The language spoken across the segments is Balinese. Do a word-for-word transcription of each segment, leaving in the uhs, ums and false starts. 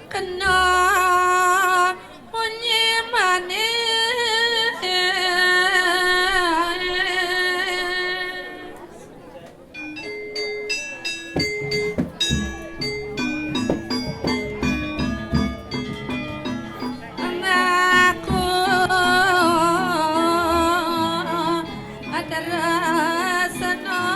Kena munyi manis. Ngaku terasa senang.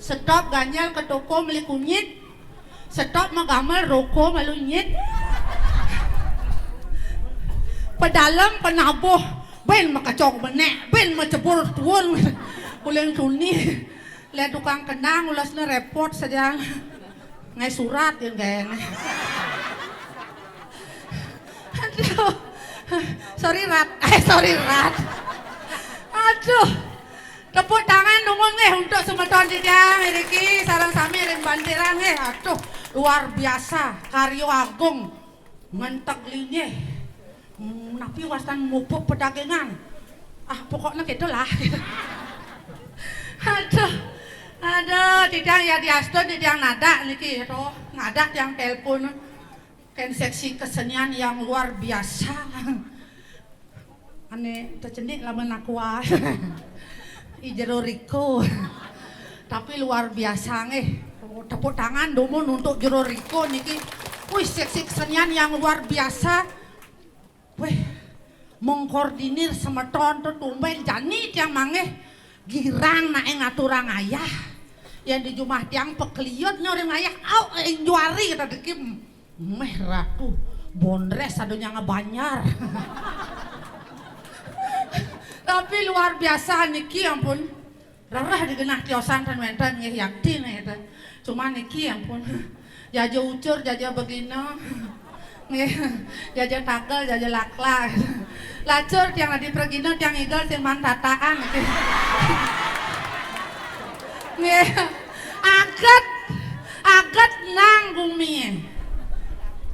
Stop ganjel ke toko meli kunyit. Stop magamel roko malu nyit. Pedalem penabuh, ben makacok benek, ben macebur tuun. Uleng tuni. Le tukang kendang ulasne repot saja. Ngai surat yang geng. Aduh. Sorry, Rat. Eh, sorry, Rat. Aduh. Tepuk tangan dumun nggih untuk semeton titiang iriki sareng sami ring Bantiran nggih. Aduh, luar biasa, karya agung. Ngenteg linggih. Hmm, napi wastan mupuk pedagangan. Ah, pokoknya gitu lah. Aduh. Aduh, titiang ya diastun titiang nadak niki to. Nadak tiang telepon. Kan seksi kesenian yang luar biasa. Ane tecenik lamun aku ah. I jero riko. Tapi luar biasa nggih. Tepuk tangan dumun untuk jero riko niki. Wih, seksi kesenian yang luar biasa. Wih, mengkoordinir semeton tuh tumben jani tiang manggih girang nae ngaturang ayah. Yang di jumah tiang pekeliut nyoring ayah, au, eh, juari kita dekim. Meh ratu, bondres adunya ngabanjar. Tapi luar biasa niki, ampun. Rereh di genah tiosan ten wenten nggih yakti nggih ten. Cuma niki, ampun. Jaja ucur, jaja begina. Nggih. Jaja tagel, jaja lakla. Lacur tiang adi pregina, tiang igel sing man tataan nggih. Nggih. Aget, aget nang gumi.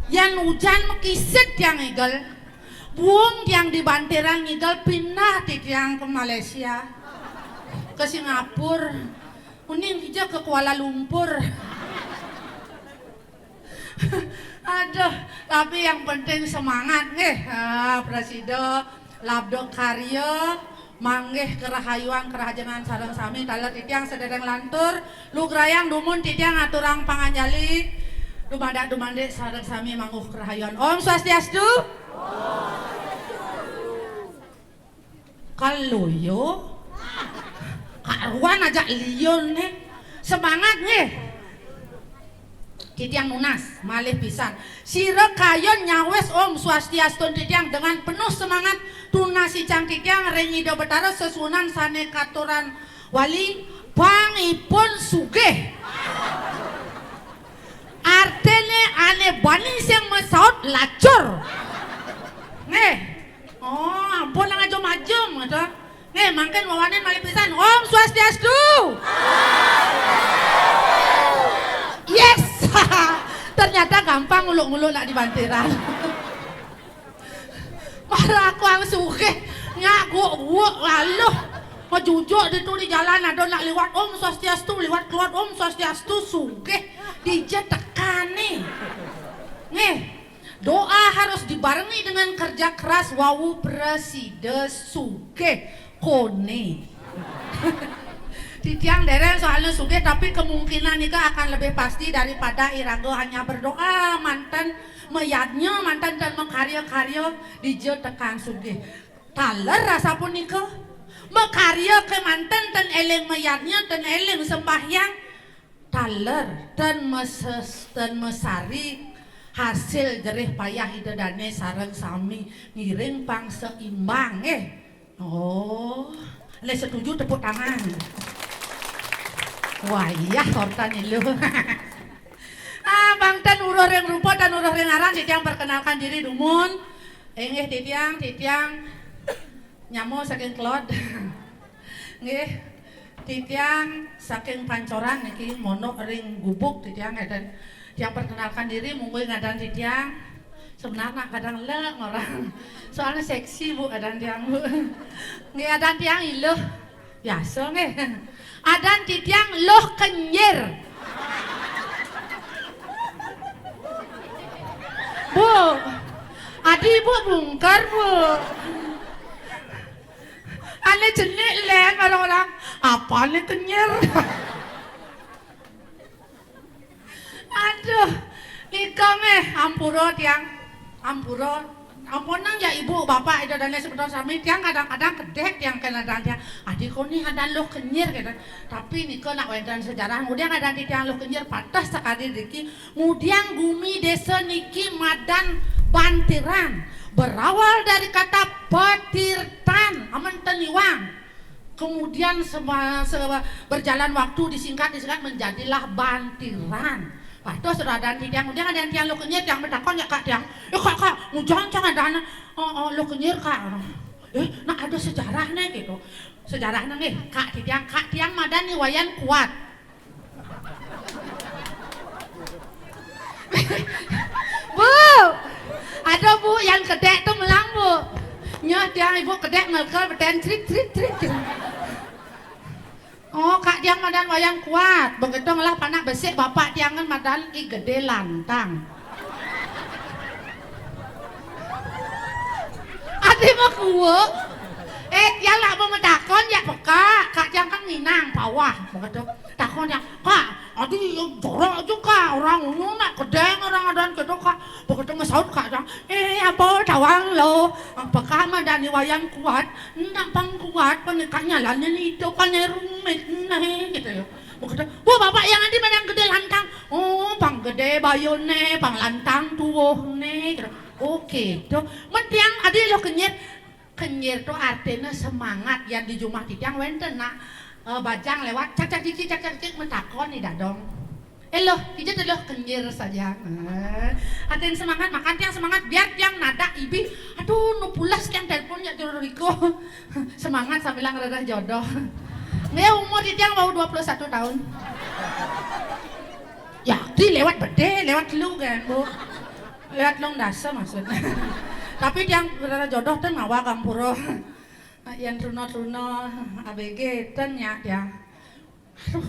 Yan ujan mekisit tiang igel. Buung tiang di Bantiran ngigel pindah ti tiang ke Malaysia, ke Singapura. Mending kija ke Kuala Lumpur. Aduh, tapi yang penting semangat nggih. Ah, prasida labda karya, manggih kerahayuan kerahajengan sareng sami. Taler titiang sedereng lantur, lugrayang dumun titiang aturang panganjali. Dumadak dumandik sareng sami mangguh kerahayuan. Om Swastiastu. Kaluyu. Karuan aja liun nih. Semangat nih. Titiang nunas, malih pisan. Sira kayun nyawis Om Swastiastu titiang dengan penuh semangat tunasicang titiang ring Ida Betara sesuunan sane katuran wali, pang ipun sugih. Artine ane bani sing masaut lacur. Nggih. Oh, ampun lah ngajum-ajum gitu. Nggih, mangkin wawanin malih pisan. Om Swastiastu. Yes. Ternyata gampang nguluk-nguluk nak di bantiran. Para aku ang sugih, nyak guk-guk laluh. Majujuk ditu di jalan ada nak liwat Om Swastiastu, liwat keluar Om Swastiastu, sugih. Dija tekane. Nggih. Doa harus dibarengi dengan kerja keras wau prasida sugih kone. Titiang dereng soalnya sugih, tapi kemungkinan nika akan lebih pasti daripada iraga hanya berdoa manten mayadnya, manten ten makarya-karya dija tekan sugih. Taler asapunika, makarya kemanten ten eling mayadnya, ten eling sembahyang, taler ten meses-, ten masari hasil jerih payah ida dane sareng sami ngiring pang seimbang, eh. Oh, le setuju tepuk tangan. Wah, iya, horta nilu. Ah, bang ten uruh ring rupa, ten uruh ring aran, titiang perkenalkan diri dumun. Inggih titiang, titiang nyamo saking Kelod. Nggih. Titiang saking Pancoran niki, mondok ring Gubuk titiang ngadan. Tiang perkenalkan diri, mungguing ngadan titiang. Sebenarnya kadang le ngorang. Soalnya seksi, Bu, adan tiang, Bu. Nggih, adan tiang Iluh. Biasa nggih. Adan titiang Luh Kenyir. Bu, adi Ibu bungkar, Bu. Ane jenik len orang-orang. Apa nih kenyir? Aduh, nika meh, ampura tiang, ampura. Ampunang ya ibu, bapak, ida dane semeton sami, tiang kadang-kadang kedek tiang kena dan tiang. Adi koni adan Luh Kenyir gitu. Tapi nika nak wenten sejarah, kemudian adan tiang Luh Kenyir patah sekali diki, kemudian gumi desa niki madan Bantiran. Berawal dari kata petirtan, amen teniwang. Kemudian seba-, seba-, berjalan waktu, disingkat, disingkat, menjadilah Bantiran. Pados radan tiang, kemudian ada tiang Luh Kenyir, tiang bertakon ya kak tiang, eh kak, kak, ngujang cang ada anak, oh, oh, Luh Kenyir kak. Eh, nak ada sejarah nih gitu. Sejarah nih, kak tiang, kak tiang madan ni Wayan Kuat. Bu, ada bu yang kedek tu melang bu. Nya tiang ibu kedek ngelkel beten trik trik trik gitu. Oh, kak tiang madan Wayan Kuat. Begitu ngelah panak besik, bapak tiang kan madan I Gede Lantang. Adi mah kuwe. Eh, tiang lah mau metakon ya peka. Kak tiang kan Minang, Pawah. Begitu. Takon ya, kak, adi jorok juga orang unu nak kedeng orang adan gitu kak. Begitu mesaut kak tiang, eh, apa tawang lo? Apakah madani Wayan Kuat? Ndak pang kuat, panikah nyalannya ni itu kan rumit nih gitu ya. Begitu, wah, bapak yang adi madan Gede Lantang. Oh, pang gede bayune, pang lantang tuwuhne gitu. Oke, tuh. Mentiang adi Luh Kenyir. Kenyir tu artinya semangat. Yang di jumah titiang wenten nak, eh, bajang lewat, cak cak cik cik, cak cak cik, metakon ni dadong. Eh, Luh, kija tu Luh Kenyir saja. Eh, artinya semangat, makan tiang semangat, biar tiang nadak ibih. Aduh, nu pulas tiang telepon ya juru Riko. Semangat sambilang rereh jodoh. Nggih, umur titiang baru dua puluh satu tahun. Ya, di lewat bede, lewat telu kan, Bu. Lewat long dasa maksudnya. Tapi tiang rereh jodoh ten mawa kampura. Yang truna-truna A B G ten ya tiang. Aduh,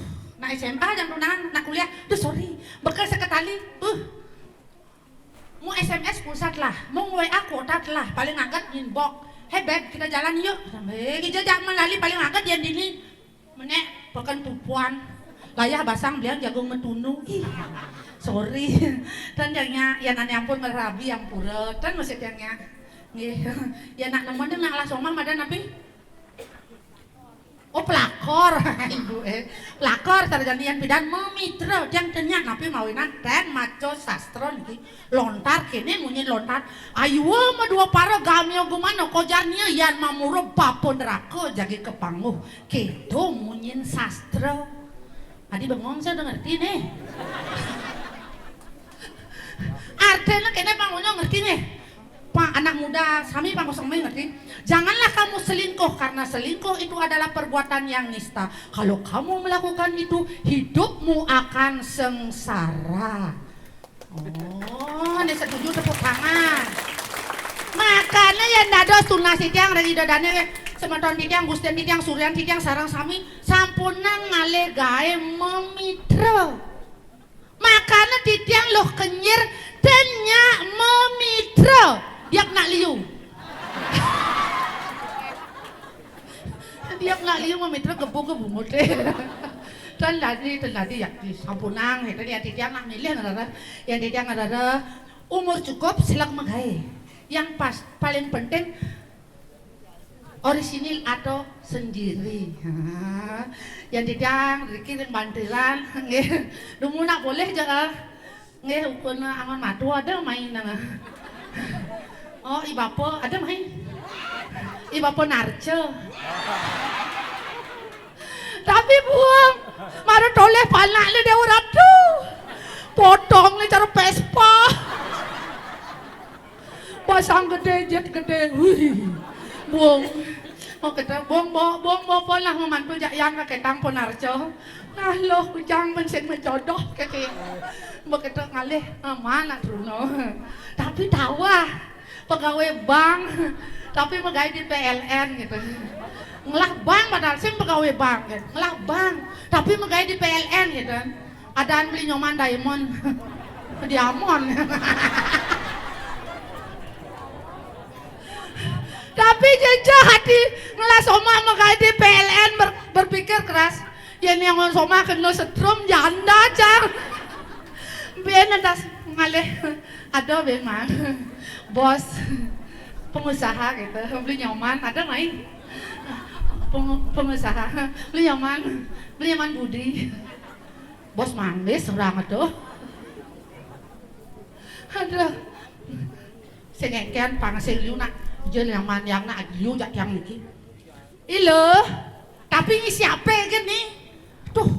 S M A jam tunangan, nak kuliah. Duh, sorry, bekel seketali. Uh. Mu S M S pulsa telah, mu W A kuota telah, paling angkat inbox. "Hey babe, kita jalan yuk." Sampai kita jak melali paling angkat yang dini. Menek, pakan pupuan. Layah basang belian jagung metunu. Ih, sorry. Tan jangnya, ya nani ampun merabi ampura. Tan masih jangnya. Nggih. Ya nak nemen nak lah somah madan api? Oh, pelakor. Ibu, eh. Pelakor sarjana yan pidan mamitra, jang tenyak napi mawinan ten maca sastra niki. Lontar kene munyin lontar. Ayua madua para gamya gumana kojar nia yan mamura bapa neraka jagi kepangguh. Keto munyin sastra. Adi bengong saya udah ngerti nih. Artinya kene pangunya ngerti nih. Pak anak muda, sami pangkosong ngerti. Janganlah kamu selingkuh, karena selingkuh itu adalah perbuatan yang nista. Kalau kamu melakukan itu, hidupmu akan sengsara. Oh, ini setuju tepuk tangan. Makanya ya dados tunas titiang dari Ida Dane, semeton titiang, Gusten titiang, Suryan titiang, sarang sami sampunang ngalih gae mamitra. Makana titiang luh kenyir dan nyak mamitra. Diak nak liu. Diak nak liu mamitra gebu-gebu mute. Dan lagi, dan lagi ya, sampunang, itu ya titiang nak milih ngarara. Ya titiang ngarara umur cukup silak megai. Yang pas, paling penting orisinil atau sendiri. Ha. Yang didang, riki ring bantiran, nggih. Dumun nak boleh ja, eh. Nggih, ukun angon matu ada main, eh. Oh, i bapa ada main. I bapa narca. Tapi buang, mara toleh panak le Dewa Ratu. Potong le cara Vespa. Pasang gede, jet gede. Wih. Bung. Mau kita bung bo bung bo pun lah memantu jak yang ke ketang pun arjo. Nah loh kujang mesin menjodoh ke ke. Mau kita ngalih mana Bruno. Tapi tawa pegawai bank tapi megai di P L N gitu. Ngelah bank padahal sing pegawai bank gitu. Ngelah bank tapi megai di P L N gitu. Adaan beli Nyoman Diamond. Diamond. Tapi jejeh hati ngelah somah megai di P L N ber, berpikir keras. Ya ni yang somah kena setrum janda cang. Bien entas ngalih ada bien man. Bos pengusaha gitu beli Nyoman ada main. Peng, pengusaha beli Nyoman beli Nyoman Budi. Bos manggis orang itu. Aduh. Sing engken pang sing liu nak. Jen yang man yang nak liu jak yang niki. Ilo. Tapi ngisi apa kan nih? Tuh.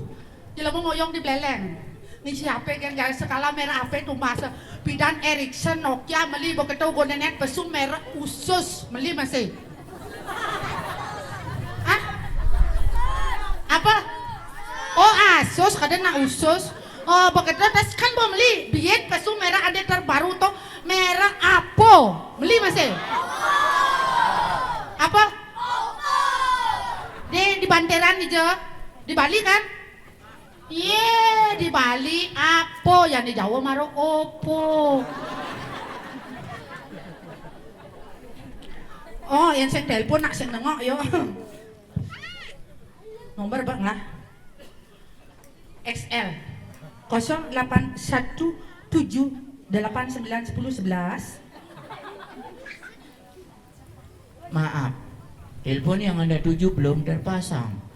Jelema ngoyong di beleng. Ngisi apa kan gaya skala merah apa tuh masa bidan Ericsson Nokia meli begitu gonenet pesu merek usus meli masih. Hah? Apa? Oh, Asus kada nak usus. Oh, begitu tas kan mau beli biit pesu merek ada terbaru tuh merek apa? Beli masih? Apa? Di di Banteran aja. Di Bali kan? Iya, di Bali apa yang di Jawa maro opo? Oh, yang sing telepon nak sing nengok yo. Nomor bang lah. X L kosong delapan satu tujuh delapan sembilan sepuluh sebelas. Maaf, telepon yang Anda tuju belum terpasang.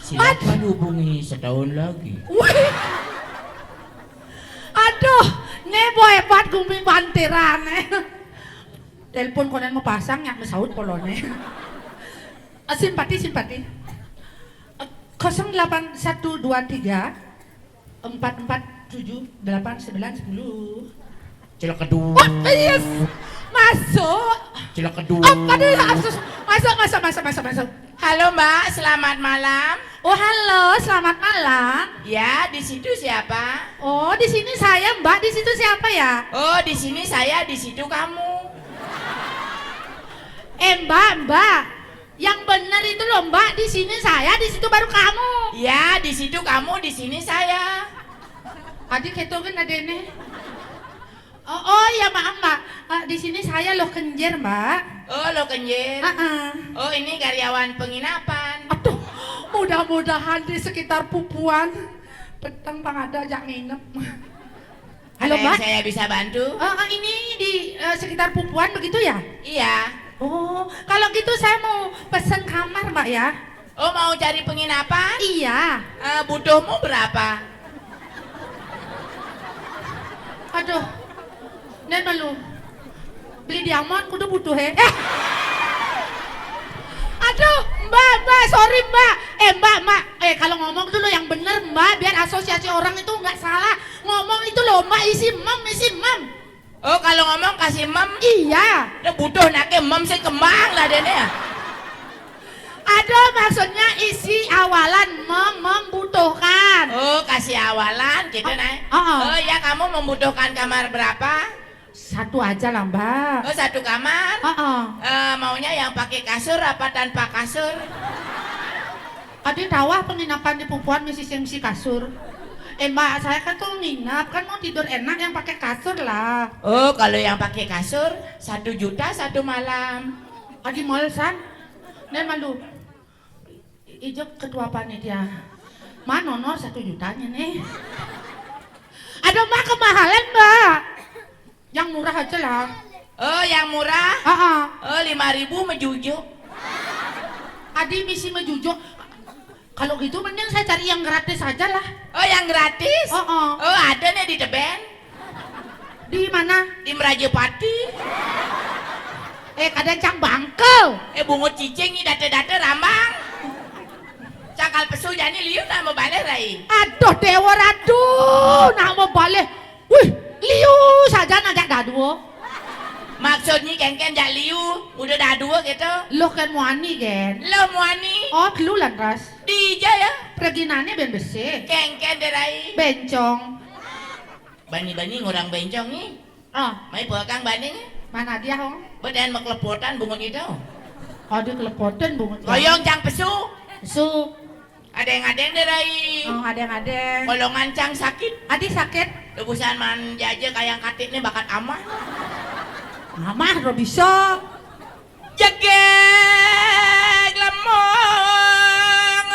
Silakan hubungi setahun lagi. Wih. Aduh, nebo hebat gumi banteran eh. Telepon konen mau pasang yang mesaut polone. Eh, simpati, simpati. Eh, kosong delapan satu dua tiga empat empat tujuh delapan sembilan sepuluh. Cilak kedua. Oh, yes. Masuk. Cilak kedua. Apa dia harus masuk, masuk, masuk, masuk, masuk. Halo Mbak, selamat malam. Oh halo, selamat malam. Ya, di situ siapa? Oh, di sini saya Mbak. Di situ siapa ya? Oh, di sini saya, di situ kamu. Eh Mbak, Mbak. Yang benar itu loh Mbak, di sini saya, di situ baru kamu. Ya, di situ kamu, di sini saya. Adi kéto kan adéné. Oh, oh ya, maaf, Mbak. Eh, di sini saya Loh Kenjer, Mbak. Oh, Loh Kenjer. Heeh. Oh, ini karyawan penginapan. Aduh, mudah-mudahan di sekitar Pupuan peteng pang ada ajak nginep. Halo, Mbak. Saya bisa bantu? Eh, eh, ini di, eh, sekitar Pupuan begitu ya? Iya. Oh, kalau gitu saya mau pesen kamar, Mbak, ya. Oh, mau cari penginapan? Iya. Eh, butuhmu berapa? Aduh, Nen malu. Beli diamond kudu butuh, he. Eh. Aduh, Mbak, Mbak, sorry, Mbak. Eh, Mbak, Mbak. Eh, kalau ngomong dulu yang bener, Mbak, biar asosiasi orang itu nggak salah. Ngomong itu loh, Mbak, isi mem, isi mem. Oh, kalau ngomong kasih mem? Iya. Udah butuh nake mem sih kembang lah dia nih. Aduh, maksudnya isi awalan mem-, membutuhkan. Oh, kasih awalan gitu, Nay. Oh, oh. Oh, ya, kamu membutuhkan kamar berapa? Satu aja lah, Mbak. Oh, satu kamar? Oh, oh. Eh, maunya yang pakai kasur apa tanpa kasur? Adi tawah penginapan di Pupuan misi sing misi kasur. Eh, Mbak, saya kan tuh nginep, kan mau tidur enak yang pakai kasur lah. Oh, kalau yang pakai kasur, satu juta satu malam. Adi malesan. Nen malu. Ijo ketua panitia. Mana honor satu jutanya nih? Ada, Mbak, kemahalan, Mbak. Yang murah aja lah. Oh, yang murah? Heeh. Oh, lima ribu mejujuk. Adi misi mejujuk. Kalau gitu mending saya cari yang gratis aja lah. Oh, yang gratis? Heeh. Oh, ada nih di Teben. Di mana? Di Merajapati. Eh, kadang cang bangkel. Eh, bungut cicing nih date-date rambang. Cangkal pesu jani liu nama baleh rai. Aduh, Dewa Ratu, nama baleh. Wih, liu saja najak dadua. Maksudnya kengken jak liu, udah dadua gitu. Loh kan muani, Gen. Loh muani. Oh, lu lantas. Di ija ya. Perginane ben besi. Kengken derai. Bencong. Bani-bani ngurang bencong nih. Oh. Mai puakang bani nih. Mana dia, Hong? Beden makelepotan bungut itu. Oh, dia kelepotan bungut. Koyong cang pesu. Pesu. Adeng-adeng derai. Oh, adeng-adeng. Kolongan cang sakit. Adi sakit. Lebusan man jaja kayang katik nih bakat amah. Amah lo bisa. Jegeg lemong.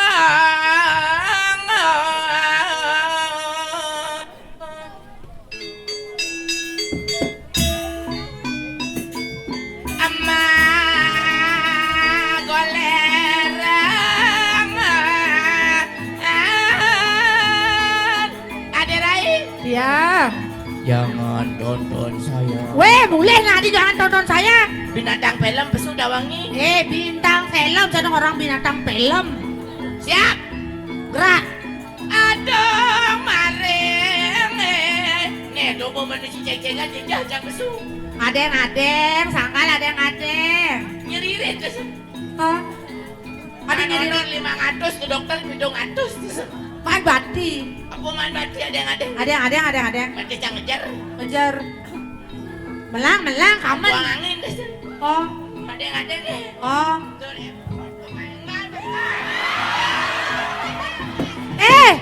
Ama golerang. Ade Rai. Iya. Jangan tonton saya. Weh, mulih nanti jangan tonton saya. Binatang film pesu dawangi. Eh, bintang film, sana orang binatang film. Siap. Gerak. Aduh, maring. Eh. Nih, coba manusia ceng-cengan, jejak, jang pesu. Adeng-adeng, sangkal adeng-adeng. Nyeririt, terus. Hah? Ada nyeririt. Honor lima ratus ke dokter, pitung atus, terus. Main bati. Apa main bati, adeng-adeng? Adeng-adeng, adeng-adeng. Bati cang ngejar. Ngejar. Melang, melang, kamen. Buang angin, terus. Oh. Adeng-adeng, eh. Oh. Tuh, eh. Eh.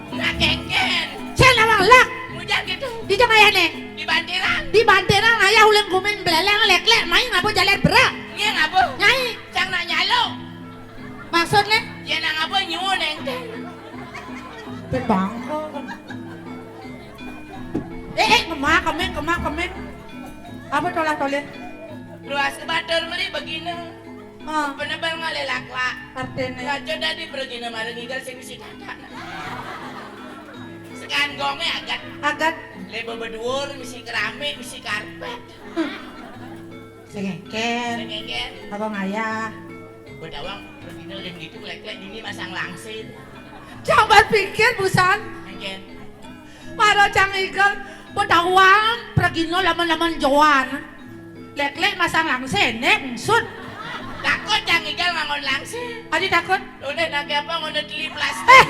Nggak kengken. Saya lawang lak. Mujan gitu. Di jam ayah nih. Di bantiran. Di bantiran ayah uleng gumin beleleng lek-lek main ngapa jaler berak. Nyai ngapa? Nyai. Cang nak nyalo. Maksudnya? Ya nak ngapa nyuwun engken. Pet bangko. Eh, eh, kema, kemeng, kema, kemeng. Apa tolah toleh? Luas batur meri begina. Ah. Penebal ngalih laklak. Artine? Raja dadi pregina marang ngigal sing misi tata. Sekan gonge agat. Agat. Lebo beduur misi keramik, misi karpet. Sing ngeken. Sing ngeken. Apa ngayah? Bedawang pregina lem gitu lek-lek dini masang langsir. Coba pikir, Busan. Ngeken. Para cang igel, bedawang pregina laman-laman joan. Lek-lek masang langsene, engsut. Takut cang igel ngangon langsir. Adi takut? Udah nake apa ngono teli plastik. Eh.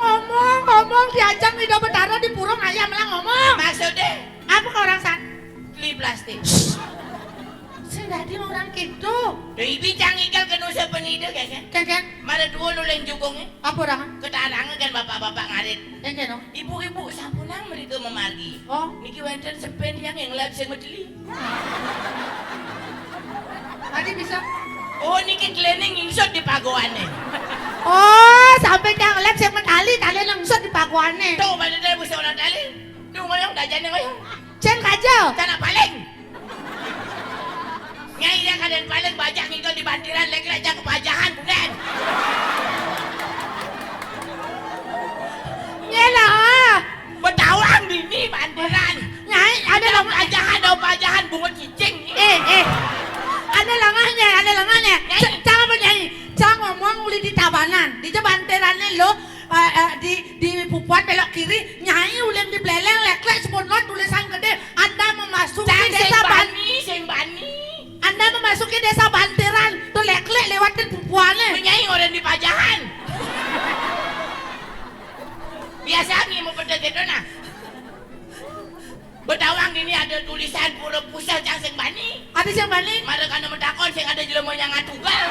Ngomong, ngomong diajang Ida Betara di purung ayam lah ngomong. Maksudnya? Apa ke orang san? Teli plastik. Sing dadi ora Kitu. Duh, ibi cang igal kenu sepenida, keken. Keken. Mara dua nulen jukungnya. Apa orang? Ketarang kan bapak-bapak ngarit. Keken, no. Ibu-ibu sampunang mereka memargi. Oh. Niki wenten sepen yang yang lab sing meteli. Tadi bisa. Oh, niki cleaning ingsut di pagoane. Oh, sampai yang lab sing metali, tali langsung di pagoane. Tuh, pada dari busa orang tali. Tuh, ngoyong, dajane ngoyong. Cen kaja. Cana paling. Nyai ya kadén paling bajak ngidul di bantiran, lek-lek jang kepajahan, bukan? Nyela. Betawang dini bantiran. Nyai, ada lengah. Pajahan, ada pajahan, bungut cicing. Eh, eh. Ada lengahnya, ada lengahnya. Nyai. Cang apa, Nyai? Cang ngomong uli di tabanan. Di bantirannya lo, eh, eh, di, di pupuan belok kiri, Nyai ulin di beleleng, lek-lek sebut tulisan gede. Anda memasuki desa Bani. Sing bani. Anda memasuki desa Bantiran, tuh lek-lek lewatin pupuane. Menyai orang di pajahan. Biasa ngi mau pada gitu nah. Betawang ini ada tulisan pura pusah cang sing bani. Ada sing bani? Mara kana metakon sing ada jelema yang atugal.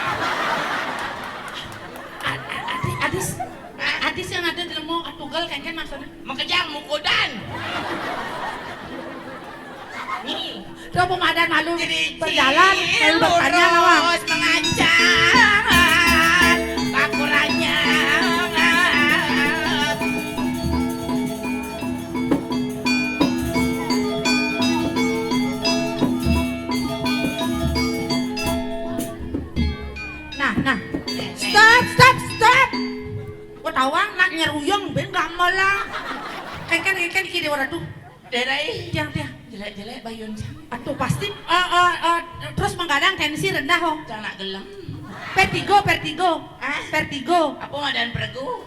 Adis, adis yang ada jelema atugal, kengken maksudnya. Makejang mukodan. Nih. Coba madan malu. Jadi berjalan, lalu bertanya lawan. Lurus mengancam, kakurannya. Nah, nah. Stop, stop, stop. Kok tawang nak nyeruyung ben gamelan. Kengken, kengken kiri ora tuh. Daerah ih. Tiang, tiang. Jelek-jelek bayun cang. Aduh, pasti, eh, eh, eh, terus menggadang tensi rendah, oh. Cang nak gelem. Vertigo, vertigo. Ah? Vertigo. Apa madan pergu?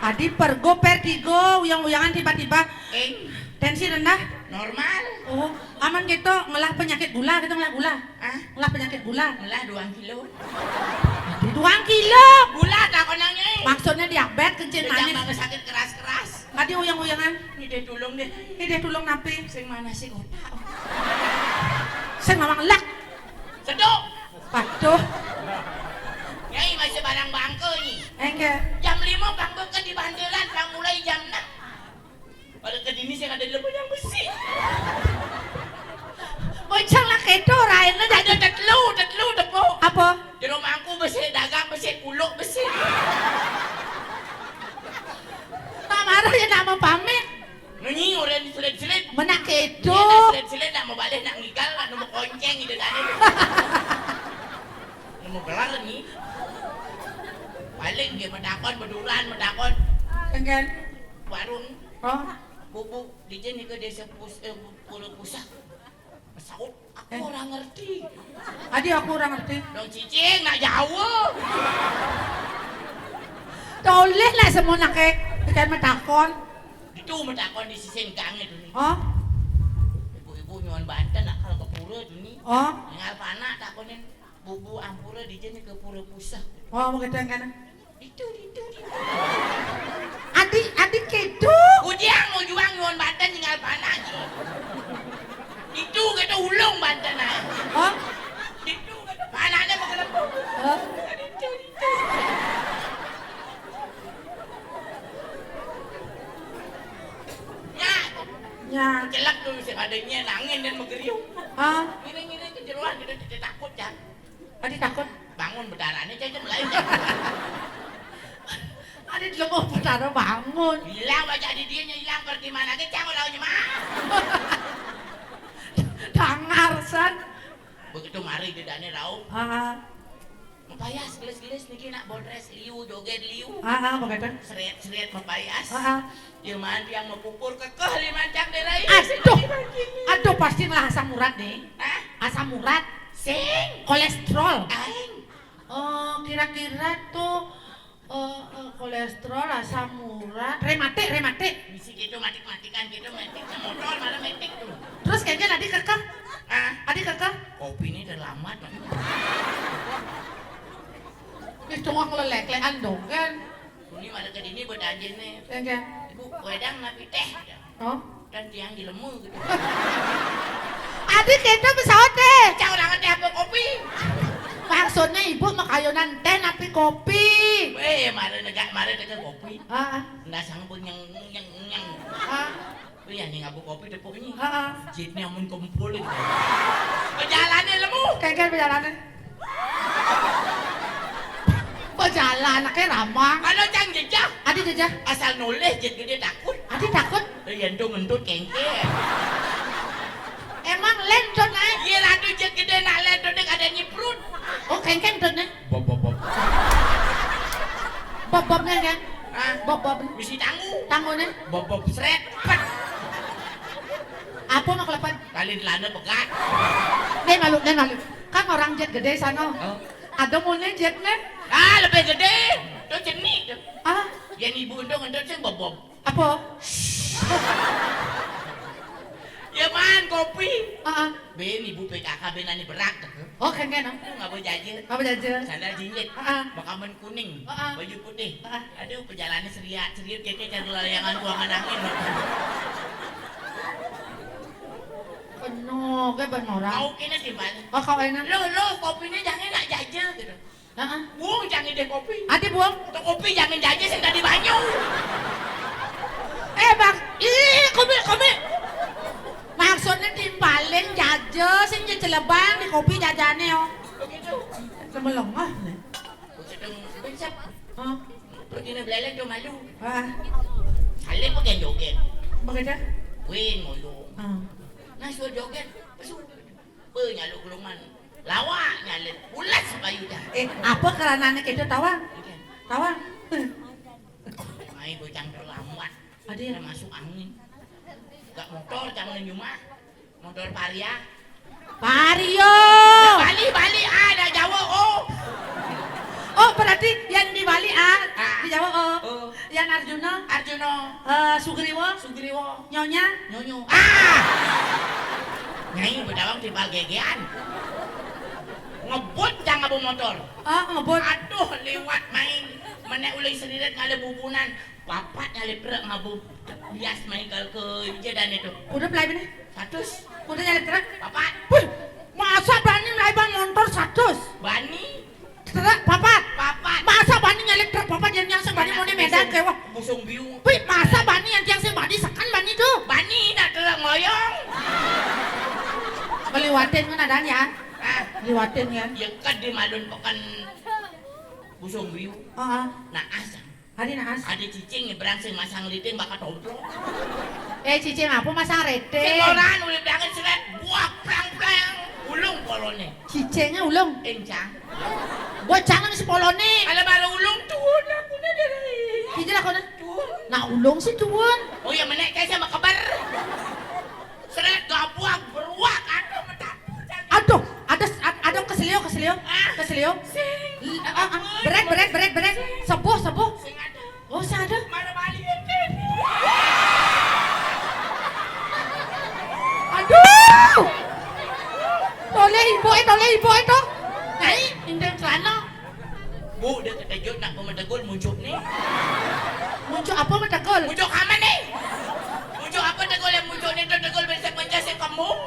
Adi pergo, vertigo, uyang-uyangan tiba-tiba. Eng. Tensi rendah. Normal. Oh, aman gitu, ngelah penyakit gula gitu, ngelah gula. Ah? Ngelah penyakit gula. Ngelah dua kilo. Adi dua kilo. Gula tak konangnya. Maksudnya diabetes, kencing manis. Jangan sakit keras-keras. Tadi uyang-uyangan. Ini deh tulung deh. Ini deh tulung napi. Sing mana sih kota? Sing ngawang lek. Sedok. Patuh. Nyai masih barang bangke nih. Enggak. Jam lima bangke ke di banderan, bang mulai jam enam. Pada ke dini sing ada lebu yang besi. Bocang lah keto, raina ada tetelu, tetelu tepuk. Apa? Jero mangku besi, dagang besi, kuluk besi. Tak marah ya nak mau pamit. Nunyi orang diselit-selit. Menak keto. Dia nak selit-selit, nak mau balik, nak ngigal, nak mau konceng gitu kan. Nak mau kelar nih. Paling dia metakon, beduran metakon. Enggan. Warung. Oh. Bubu, di sini ke desa pus, eh, Pulau Pusah. Saut, aku orang ngerti. Adi aku orang ngerti. Dong cicing, nak jauh. Toleh lah semua nak eh, ikan metakon. Itu metakon di sisi gang itu nih. Oh. Ibu-ibu nyuan banten nak kalau ke pura itu nih. Oh. Ngal panak takonin bubu ampura di sini ke pura pusah. Oh, mau gitu yang kanan. Itu, itu, itu. Adi, adi kedo. Ujang, ujuang nyuwun banten tinggal panah ji. Itu kata ulung banten ah. Hah? Itu kata panahnya mau kena. Hah? Itu, itu. Ya. Ya. Celak tuh si adanya nangin dan megeriu. Hah? Ngiring-ngiring ke jeruan kita, kita takut kan. Adi takut. Bangun bedarane cecem lain. Adi dilebur betara bangun. Hilang baca di dia hilang pergi mana ke cang lawannya mah. Dangar san. Begitu mari dedane raup. Ah. Mapayas gelis-gelis niki nak bodres liu, joget liu. Ah, ah, begitu. Seret-seret mapayas. Ah, ah. Dia mandi yang mapupur kekeh lima cang deh lain. Aduh. Aduh, pasti ngelah asam urat nih. Hah? Asam urat. Sing. Kolesterol. Aing. Oh, kira-kira tuh eh, eh, kolesterol, asam urat, rematik, rematik. Bisi gitu matik-matikan gitu, metik motor malah metik tuh. Terus kayaknya tadi kekeh. Ah, tadi kekeh. Kopi ini terlambat. Wis tuang lelek-lekan dong kan. Ini malah ke dini buat anjir nih. Enggak. Bu, wedang napi teh. Oh. Dan tiang dilemu gitu. Adi kento pesawat deh. Cak orang teh apa kopi Mare teke kopi. Heeh. Ndak sanggup nyeng, nyeng, nyeng. Heeh. Kuwi ya ning abu kopi tepuk ini. Heeh. Jitne amun kempul iki. Pejalane lemu. Kengken pejalane. Pejalan ake ramah. Kalau cang jejah. Adi jejah. Asal noleh jit gede takut. Adi takut. Eh, yen tuh ngentut kengke. Emang lentut naik? Iya, ratu jit gede nak lentut ning ada nyiprut. Oh, kengken tut nih. Bob, bob, bob. Bob-bob nih kan? Hah? Bob-bob nih. Mesti tanggu. Tanggu nih. Bob, bob, sret, pet. Apa mau kelepan? Kali celana pegat. Nih malu, nih malu. Kan orang jet gede sana. Oh. Ada mau nih jet nih? Ah, lebih gede. Tuh jenik tuh. Ah. Yang ibu untung untuk sih bob, bob. Apa? Ya man, kopi. Heeh. Ben ibu P K K ben ani berak tuh. Oh, kengken, oh. Tuh nggak boleh jajan. Apa jajan? Sandal jingit. Heeh. Makamen kuning. Heeh. Baju putih. Heeh. Aduh, perjalanan seriat, seriat keke cari layangan tuangan angin. Penuh ke ben orang. Kau kena timbal. Oh, kau enak. Lo, lo, kopinya jangan nak jajan gitu. Heeh. Buang jangan deh kopi. Ati buang. Tuh kopi jangan jajan sing tadi banyu. Eh, Bang. Ih, kopi, kopi. Maksudnya timpalin jaja sing jecelebang di kopi jajane, oh. Begitu. Sama lengah nih. Sedang bencap. Hah? Pergi belelek tuh malu. Ah. Saling pakai joget. Begitu? Win ngoyo. Ah. Nah, suruh joget. Pesu. Pe nyaluk kelungan. Lawak nyaluk. Ulas bayu dah. Eh, apa keranane kita tawang? Tawang. Main bocang terlambat. Ada yang masuk angin. Gak motor jangan nyuma. Motor Varia. Vario. Bali, Bali, ah, ada Jawa, oh. Oh, berarti yang di Bali, ah, ah. Di Jawa, oh. Oh. Yang Arjuna. Arjuna. Eh, Sugriwa. Sugriwa. Nyonya. Nyonyo. Ah! Nyai bedawang timbal gegean. Ngebut cang abu motor. Ah, ngebut. Aduh, liwat main. Menek ulih seririt ngale bubunan. Papat nyalip truk ngabu bias main kal ke jadan itu. Udah pelai bini? Seratus. Udah nyalip truk? Papat. Wih, masa bani melai bang motor seratus? Bani? Truk papat? Papat. Masa bani nyalip truk papat yang yang sebani mau Medan ke wah. Busung biu. Wih, masa bani yang tiang sebani sekan bani tuh? Bani nak truk ngoyong. Meliwatin kan adanya? Ah. Meliwatin kan? Ya kan di Malun Pekan Busung biu. Heeh. Nah, asal Adi naas. Ada cicing nyebrang sing masang liting bakal tomplok. Eh, cicing apa masang rete? Sing orang ulip dangan seret, buak plang-plang. Ulung polone. Cicingnya ulung. Encang. Bocah nang si polone. Kalau baru ulung tuun aku nih dari. Kijil aku nih. Tuun. Nah, ulung sih tuun. Oh ya, menek kayak sama keber. Seret gabuak beruak atau metapu. Aduh, ada ada keselio, keselio. Ah. Keselio. Sing. L- ah, ah. Berat, berat, berat, berat. Sebuh, sebuh. Sing ada. Oh, sing ada. Mana balik ini? Aduh. Toleh ibu eh, toleh ibu eh toh. Nyai, inten celana. Bu, dia keterkejut nak pemetegul muncul ni. Muncul apa metegul? Muncul kamu ni. Muncul apa tegul yang muncul ni tu tegul bisa pecah si kembung.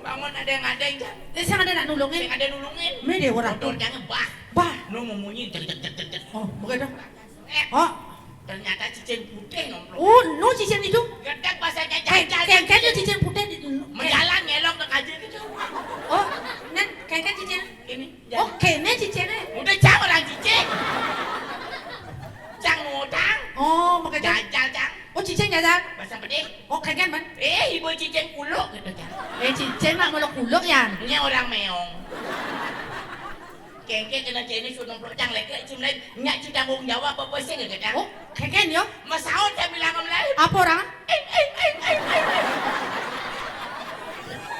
Bangun ada yang ada yang Eh, sing ada nak nulungin? Sing ada nulungin. Me dia orang tu. Motor jangan bah. Bah. Nu memunyi jek jek jek jek jek. Oh, bukan dah. Eh, oh, ternyata cicing putih nomplok. Oh, no cicing itu. Gedek bahasanya. Kayak jajal. Kayak cicing putih di menjalan ngelong ke kaji gitu. Oh, nen kayak cicing. Ini. Oh, kene cicingnya. Udah jauh orang cicing. Cang ngutang. Oh, makanya. Jajal cang. Oh, cicing jajal. Bahasa pedih. Oh, kayak man. Eh, ibu cicing kuluk gitu cang. Eh, cicing nak muluk kuluk ya. Ini orang meong. Kengke kena kene suruh nomplok cang lek cim lain. Nyak ci tanggung jawab apa sih gitu cang. Oh, kengken yo. Masaut saya bilang sama lain. Apa orang? Ing, ing, ing, ing, ing.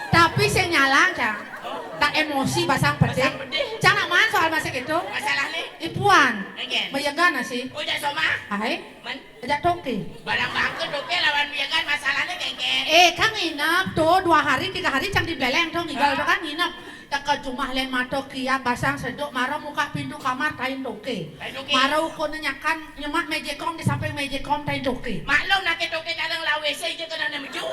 Tapi sing nyala cang. Oh. Tak emosi basang pedih. Basang pedih. Cang nak man soal masih gitu. Masalah ni? Ipuan. Kengken. Bayagan sih. Oh, jak soma. Hai. Man. Ajak toke. Barang bangke toke lawan biakan masalahnya kengken. Eh, kan nginep tuh dua hari tiga hari cang di beleng tuh ngigal tuh kan nginep. Teka jumah len mato kiap basang seduk maro muka pintu kamar tain toke. Tain toke. Maro ukun nyakan nyemak mejekong di samping mejekong tain toke. Maklum nak toke dalam lawe se je kena ne meju.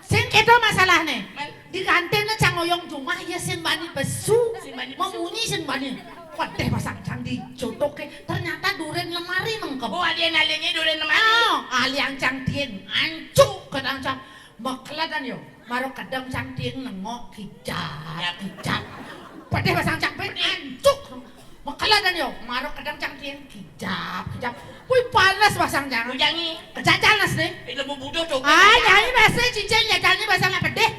Sing keto masalah ne. Man. Diganténa cang oyong jumah, ya sing bani pesu. Sing bani pesu. Memunyi sing bani. Pedih pasang cang dijotoke. Ternyata duren lemari mengkep. Oh, ada yang nalingnya duren lemari. Oh, aliang cang dien. Ancuk, kedang cang. Makeladan yo. Maro kedang cang dien nengok kijap, ya, kijap. Pedih pasang cang pin. Pedih. Ancuk. Makeladan yo. Maro kedang cang dien kijap, kijap. Wih, panas pasang cang. Ujangi. Kejajanas deh. Eh, lembu buduh tuh. Ah, nyai bahasa cincin ya, jangan bahasa nak pedih.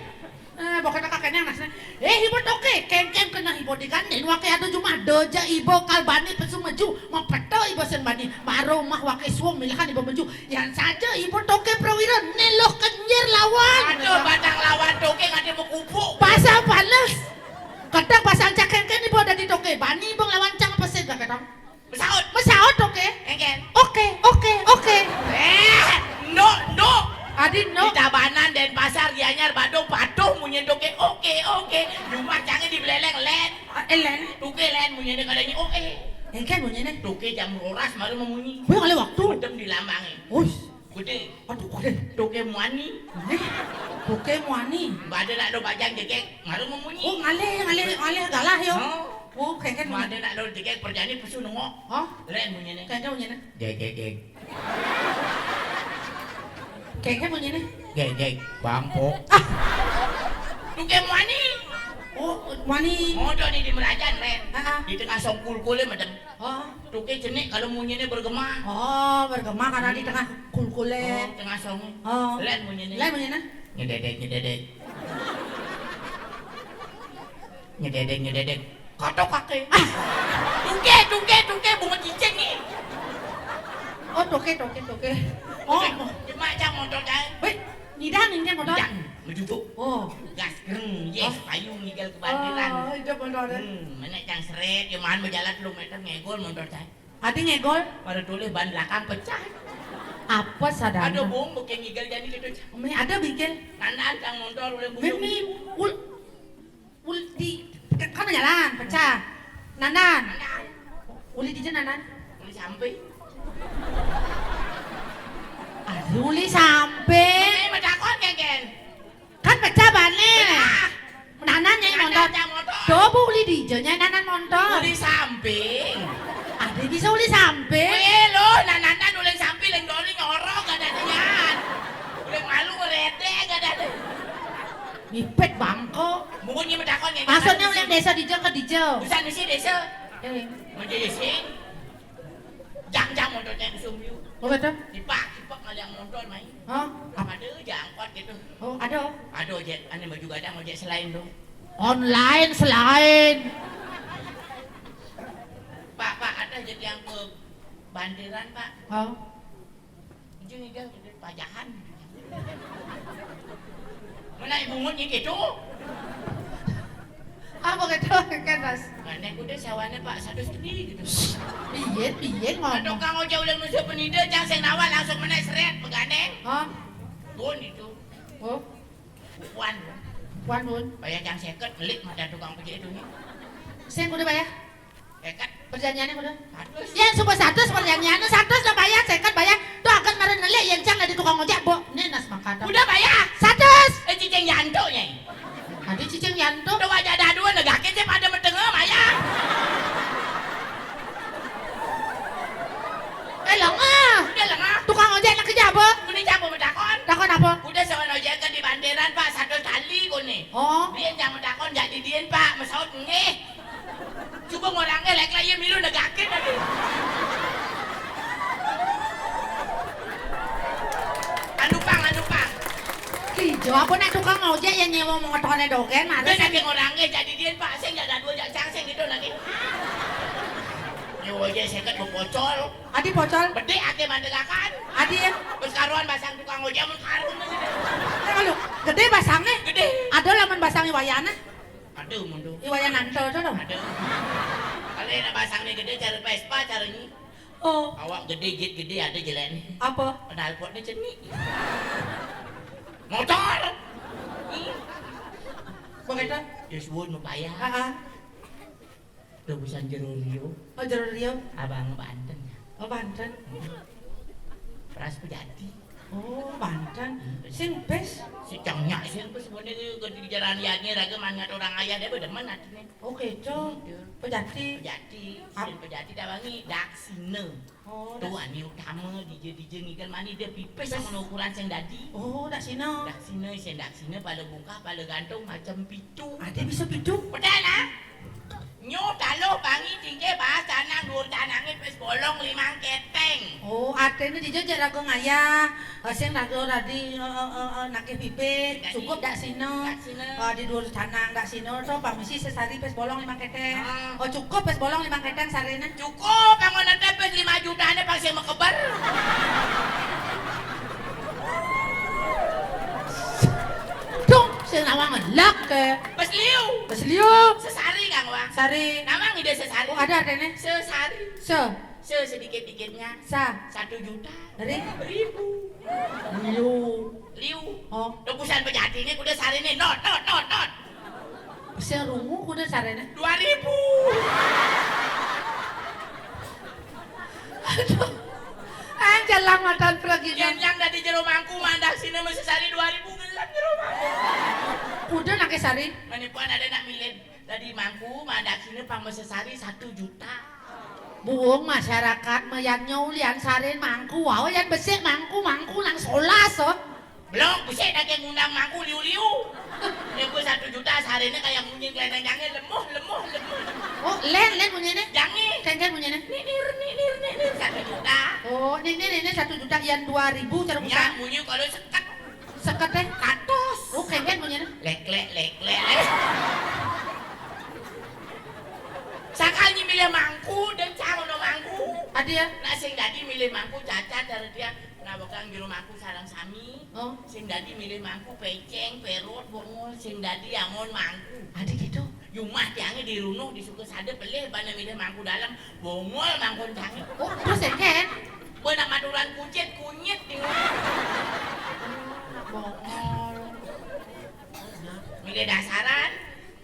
Eh, pokoknya kakeknya nasnya. Eh, ibu toke, kengkeng kena ibu digandeng, wake ado jumah doja ibu kalbani pesu meju, mepeto ibu sen bani, baru mah wake suung milahan ibu meju, yang saja ibu toke prawira, neloh kenyir lawan. Aduh, batang lawan toke nganti mekupuk. Pasang panas. Kadang pasang cak kengkeng ibu ada di toke, bani ibu lawan cang pesin kakek tong. Mesaut. Mesaut, oke. Engken. Oke, oke, oke. Eh, no, no. Adi, no. Di Tabanan, Denpasar, Gianyar, Badung, patuh munyin toke. Oke, oke. Jumah cange di Beleleng, len. Ah, eh, len. Toke len munyin kadanya, oke. Engken munyin. Toke jam roras baru memunyi. Wih, kali waktu. Medem di lambange. Uis. Gede. Aduh, gede. Toke muani. Eh, toke muani. Bade nak do bajang jegek, baru memunyi. Oh, ngalih, ngalih, ngalih galah yo. Oh. Oh, kengken. Mane nak dol tiga perjani pesu nengok. Hah? Len munyine. Kengken munyine. Gek, gek, gek. Kengken munyine. Gek, gek. Bangkok. Ah. Tuke muani. Oh, muani. Modo ni di Merajan, Len. Ah, ah. Di tengah songkul kule medem. Oh. Tuke jenik kalau munyine bergema. Oh, bergema karena di tengah kulkule. Oh, tengah song. Oh. Len munyine. Len munyine. Nyededek, nyededek. Nyededek, nyededek. Kotok kaki. Ah. Tungke, tungke, tungke, bunga cicing ni. Oh, toke, toke, toke. Oh. Cuma cang motor cang. Weh, nyidan ini motor. Cang, mencucuk. Oh. Gas, greng, yes, oh. Payu ngigel ke bandiran. Oh, itu motor. Hmm, mana cang seret, cuman berjalan sepuluh meter ngegol motor cang. Adi ngegol? Baru tulis ban belakang pecah. Apa sadana? Ada bom, bukan ngigel jadi gitu cang. Umi, ada bikin. Tandan cang motor, udah busuk. Mimi, ul- Ul-, di, kan jalan, pecah. Nandan. Uli dija nandan. Uli sampe. Ah, uli sampe. Makanya mau takon, Keken. Kan pecah bane. Pecah. Nandan nyai nandan motor. Nyai motor. Coba uli dija nyai nandan motor. Uli sampe. Ada bisa uli sampe. Weh, lo, nandan uli sampe, leng doli nyorok, gak ada nian. Udah malu, ngeredek, gak ada. Ngipet bangko. Mungkin dia mentakon ya. Maksudnya ulang desa dija ke dija. Busan misi desa. Eh. Menjadi sing. Jang-jang motornya di Sumbiu. Oh, betul? Tipak, tipak ngaliang motor main. Hah? Apa ada jangkot gitu. Oh, ada. Ada ojek, ane baju gadang ojek selain tuh. Online selain. Pak, Pak, ada jadi yang ke bandiran, Pak. Oh. Ujung ida gede pajahan. Mana ibu ngut gitu? Apa gitu, kan, Mas? Mana kuda sawane, Pak, satu sedih gitu. Piye, piye ngomong? Tukang ojek ulang nusuk penida, cang sing nawar langsung menek seret, begandeng. Hah? Pun itu. Oh. Puan. Puan, Bun. Bayar cang seket, melik mata tukang pejek itu nih. Sing kuda bayar? Seket. Perjanjiannya kuda? Seratus. Ya, sumpah seratus perjanjiannya, seratus lah bayar, seket bayar. Tuh akan mara nelik, yang cang dari tukang ojek, Bo. Nih, nas mangkata. Udah bayar? Seratus. Eh, cicing jantung ya. Ada cicing jantung. Tuh wajah dadua, negakin sih pada metenge, bayar. Eh, lengah. Udah lengah. Tukang ojek nak kerja apa? Ini siapa mau takon? Takon apa? Udah sewan ojek kan di banderan, Pak, satu tali kone. Oh. Dia yang mau takon, jadi dia, Pak, mesaut nggih. Coba ngorangnya lek lah, iya milu negakin tadi. Anupang, anupang. Ki, jawab apa nak tukang ojek yang nyewa mau ngetone dogen, mana? Dia lagi ngorangnya jadi dia, Pak, sing gak ada dua jak cang sing gitu lagi. Nyewa ojek seket bepocol. Adi pocol. Bedek ake mandegakan. Adi ya. Wis karuan basang tukang ojek mun karung. Eh, kalau gede basangnya. Gede. Ada lamun basangnya wayana. Ada mun tuh. Iwaya nanto tuh loh. Ada. Kalau nak basangnya gede cara Vespa caranya. Oh. Awak gede, jit gede, ada jelek nih. Apa? Knalpotnya cenik. Motor. Begitu? Ya suwun mau payah. Ah, ah. Tebusan jero Rio. Oh, jero Rio. Abang Banten. Oh, Banten. Pras Pejati. Oh, Banten. Sing bes. Si cangnya sing bes, bukan Kudu di jalan liatnya raga mangat orang ayah dia bedemen hatinya. Oh, gitu. Iya. Pejati. Pejati, Ap- sing pejati tawangi, daksina. Oh, tuh, daksina. Anu utama dija-dija ngikel mani dia pipis sama ukuran sing dadi. Oh, daksina. Daksina, sing daksina, pala bungkah, pala gantung, macam pitu. Ada bisa pitu? Betul, ah? Nyo taluh bangi tingkih bahas canang, dhuwur canange pis bolong limang keteng. Oh, artine dija jek raga ngayah, eh, sing raga radi, eh, eh, eh, eh, nakih pipis, cukup daksina. Daksina. Eh, di dhuwur canang daksina to, pamisi sesari pis bolong limang keteng. Ah. Oh, cukup pis bolong limang keteng sarine? Cukup, anggon ente pis lima jutane pang sing mekeber. Dong, sing nawang elek ke. Pes liu. Pes liu. Sesari, Kang Wang. Sari. Nawang ide sesari. Oh, ada artinya? Sesari. Se. Se sedikit-dikitnya. Sa. Satu juta. Dari? Ribu. Liu. Liu. Oh. Tebusan pejati ini kuda sari ini. Not, not, not, not. Sing rungu kuda sarene? Dua ribu. Aduh. Anjelang matan pergi. Yen yang dadi jero mangku mandak sine mesti sari dua ribu gelem jero mangku. Kuda nake sari? Manipuan ada nak milih dadi mangku mandak sine pang mesti sari satu juta. Buung masyarakat meyan nyaulian sarin mangku, wau yan besik mangku, mangku nang solas, oh. Belum, bisa dah kayak ngundang mangku liu-liu. Ini gue satu juta seharinya kayak munyi kelenteng jange, lemoh, lemoh, lemoh, lemoh. Oh, len, len munyinya? Jange. Ken, ken munyinya? Ninir, ninir, ninir, satu juta. Oh, ninir, ini satu juta, yang dua ribu cara. Ya, buka. Munyi kalau seket. Seket, eh? Katus. Oh, ken, ken munyinya? Lek, lek, lek, lek, lek. Sakal nyi milih mangku, dan cang ono mangku. Adi ya? Nah, sing dadi milih mangku cacat, cara dia. Nah, bakal jero mangku sarang sami. Oh. Sing dadi milih mangku peceng, perot, bongol, sing dadi angon mangku. Ada gitu? Yumah tiangnya dirunuh, disuka sada pelih, bana milih mangku dalam, bongol mangkon cange. Oh, terus ya, Ken? Bana maturan kucit, kunyit, tinggal. Oh, nak bongol. Milih dasaran,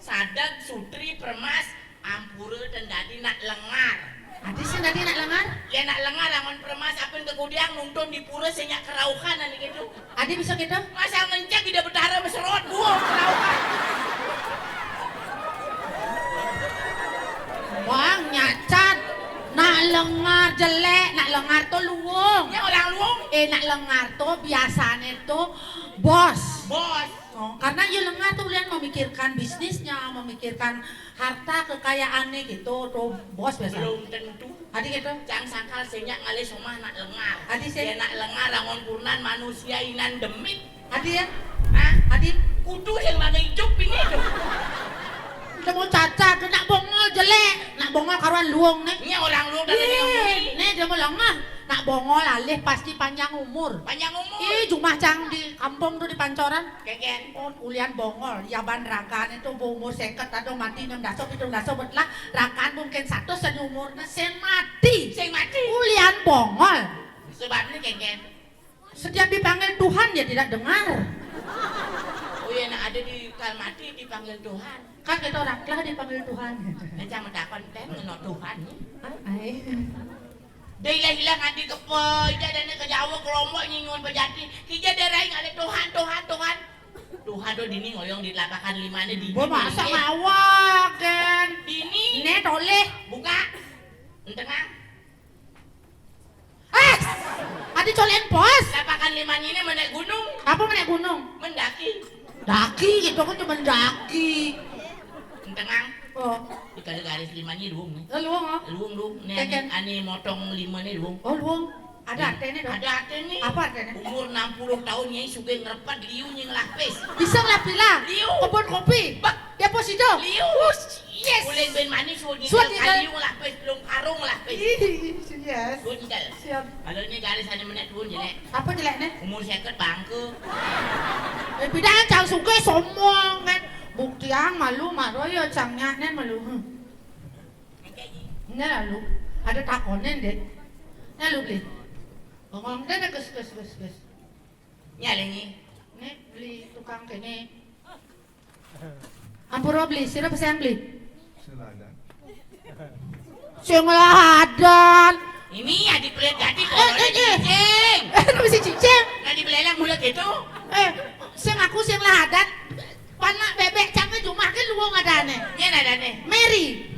sadeg, sutri, permas, ampura, dan dadi nak lengar. Adi sing dadi nak lengar? Ya, nak lengar, angon permas, apin ke kudiang, nonton di pura, sing nyak kerauhan, ane gitu. Adi bisa gitu? Masa ngencek ida betara meserot, buang kerauhan. Wang nyacat. Nak lengar jelek, nak lengar to luung. Ya, orang luung. Eh, nak lengar to biasane to bos. Bos. Oh, karena ya lengar to ulian memikirkan bisnisnya, memikirkan harta kekayaannya gitu, to bos biasa. Belum tentu. Adi gitu? Cang sakal sing nyak ngalih somah nak lengar. Adi sih? Ya nak lengar angon kurenan manusia inan demit. Adi ya? Hah? Adi? Kudu yang mana hidup ini tuh. Udah mau cacat, nak bongol jelek, nak bongol karuan luung nih. Ini orang luung dari. Ih, nih dia mau lengah. Nak bongol alih pasti panjang umur. Panjang umur. Ih, jumah cang di kampung tuh di Pancoran. Keken. Oh, ulian bongol, yaban rakan itu bu umur seket atau mati enam daso, pitung daso betlah, rakan mungkin satu seni umurnya, sing mati. Sing mati. Ulian bongol. Sebabnya keken. Setiap dipanggil Tuhan, dia tidak dengar. Oh iya, nak ada di kal mati dipanggil Tuhan. Kan kita orang telah dipanggil Tuhan. Macam takon teh ngeno Tuhan ni. Ah, ai. Dia ilah-ilah nganti kepo, ida dana ke Jawa, ke Lombok, nyingun pejati. Kija dia rai ngalih Tuhan, Tuhan, Tuhan. Tuhan tu dini ngoyong di lapakan lima ni dini. Bo masa ngawak, Ken? Dini. Ne toleh. Buka. Entengah. Eh, adi colen pos. Lapakan lima ni menek gunung. Apa menek gunung? Mendaki. Daki gitu, aku cuma daki. Entengang. Oh. Di kali garis lima ni luung ni. Oh, luung, oh. Luung, luung. Ni ane, ane motong lima ni luung. Oh, luung. Ada artene dong. Ada artene. Apa artene? Umur enam puluh tahun nyai sugih ngerepet liu nyai ngelapis. Bisa ngelapis lah. Liu. Kebun kopi. Bak. Deposito. Liu. Yes. Ulin bin manis suruh ngikel, liu ngelapis, belum karung ngelapis. Ih, yes. Suruh ngikel. Siap. Kalau ni garis ane menek luung jelek. Apa jelek ni? Umur seket bangke. Eh, bidang cang sugih sombong kan. Buktiang malu maro ya cang nyak nen malu. Hmm. Ini lalu ada takonen deh. Lalu beli. Ngomong deh, gus, gus, gus, gus. Nyalengi. Nih beli tukang kene. Ampura beli, sira pesen beli. Selada. Sing ladan. Ini ya dipelit ganti. Eh, eh, eh. Cicing. Eh, mesti cicing. Nah, dibeleleng mulut gitu. Eh, sing aku sing ladan. Ane. Nyén adané? Mary.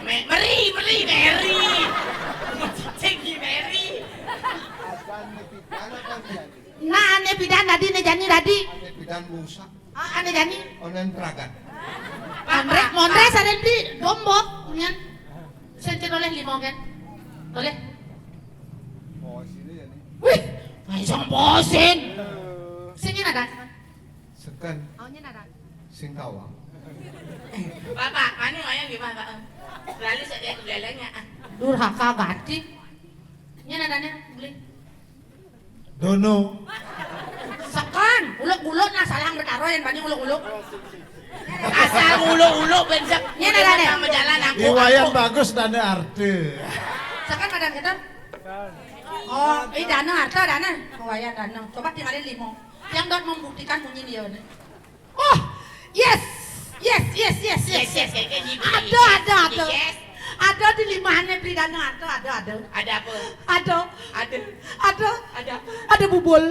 Me-, Meri, Meri, Meri. Cing, Meri. Nah, ané pidan dadi, né jani dadi. Ané pidan busak. Ah, ané jani. Onen pragat. Mondré, mondré sareng di dombo, nyén. Sing olih lima kén. Olih. Wih, langsung bosen. Sing ada. Seken. Oh, nyén ada. Sing kawang. Bapak, mana wayang gimana, Pak? Lalu saya ke belakangnya. Durhaka gati. Nyén adané, beli. Dono. Seken, uluk-uluk nah salah betaro yén bani uluk-uluk. Asal uluk-uluk bén sep. Nyén adané. Majalan aku. Iwayan bagus dané arté. Seken madan kita. Oh, ih, dana arté, dana. Iwayan dana. Coba tinggalin lima. Yang dot membuktikan munyin dia nih. Oh, yes. Yes, yes, yes, yes, yes. Ada, ada, ada. Yes. Ada di limahané Bli Dana, ada, ada, ada. Ada apa? Ada. Ada. Ada. Ada apa? Ada bubul.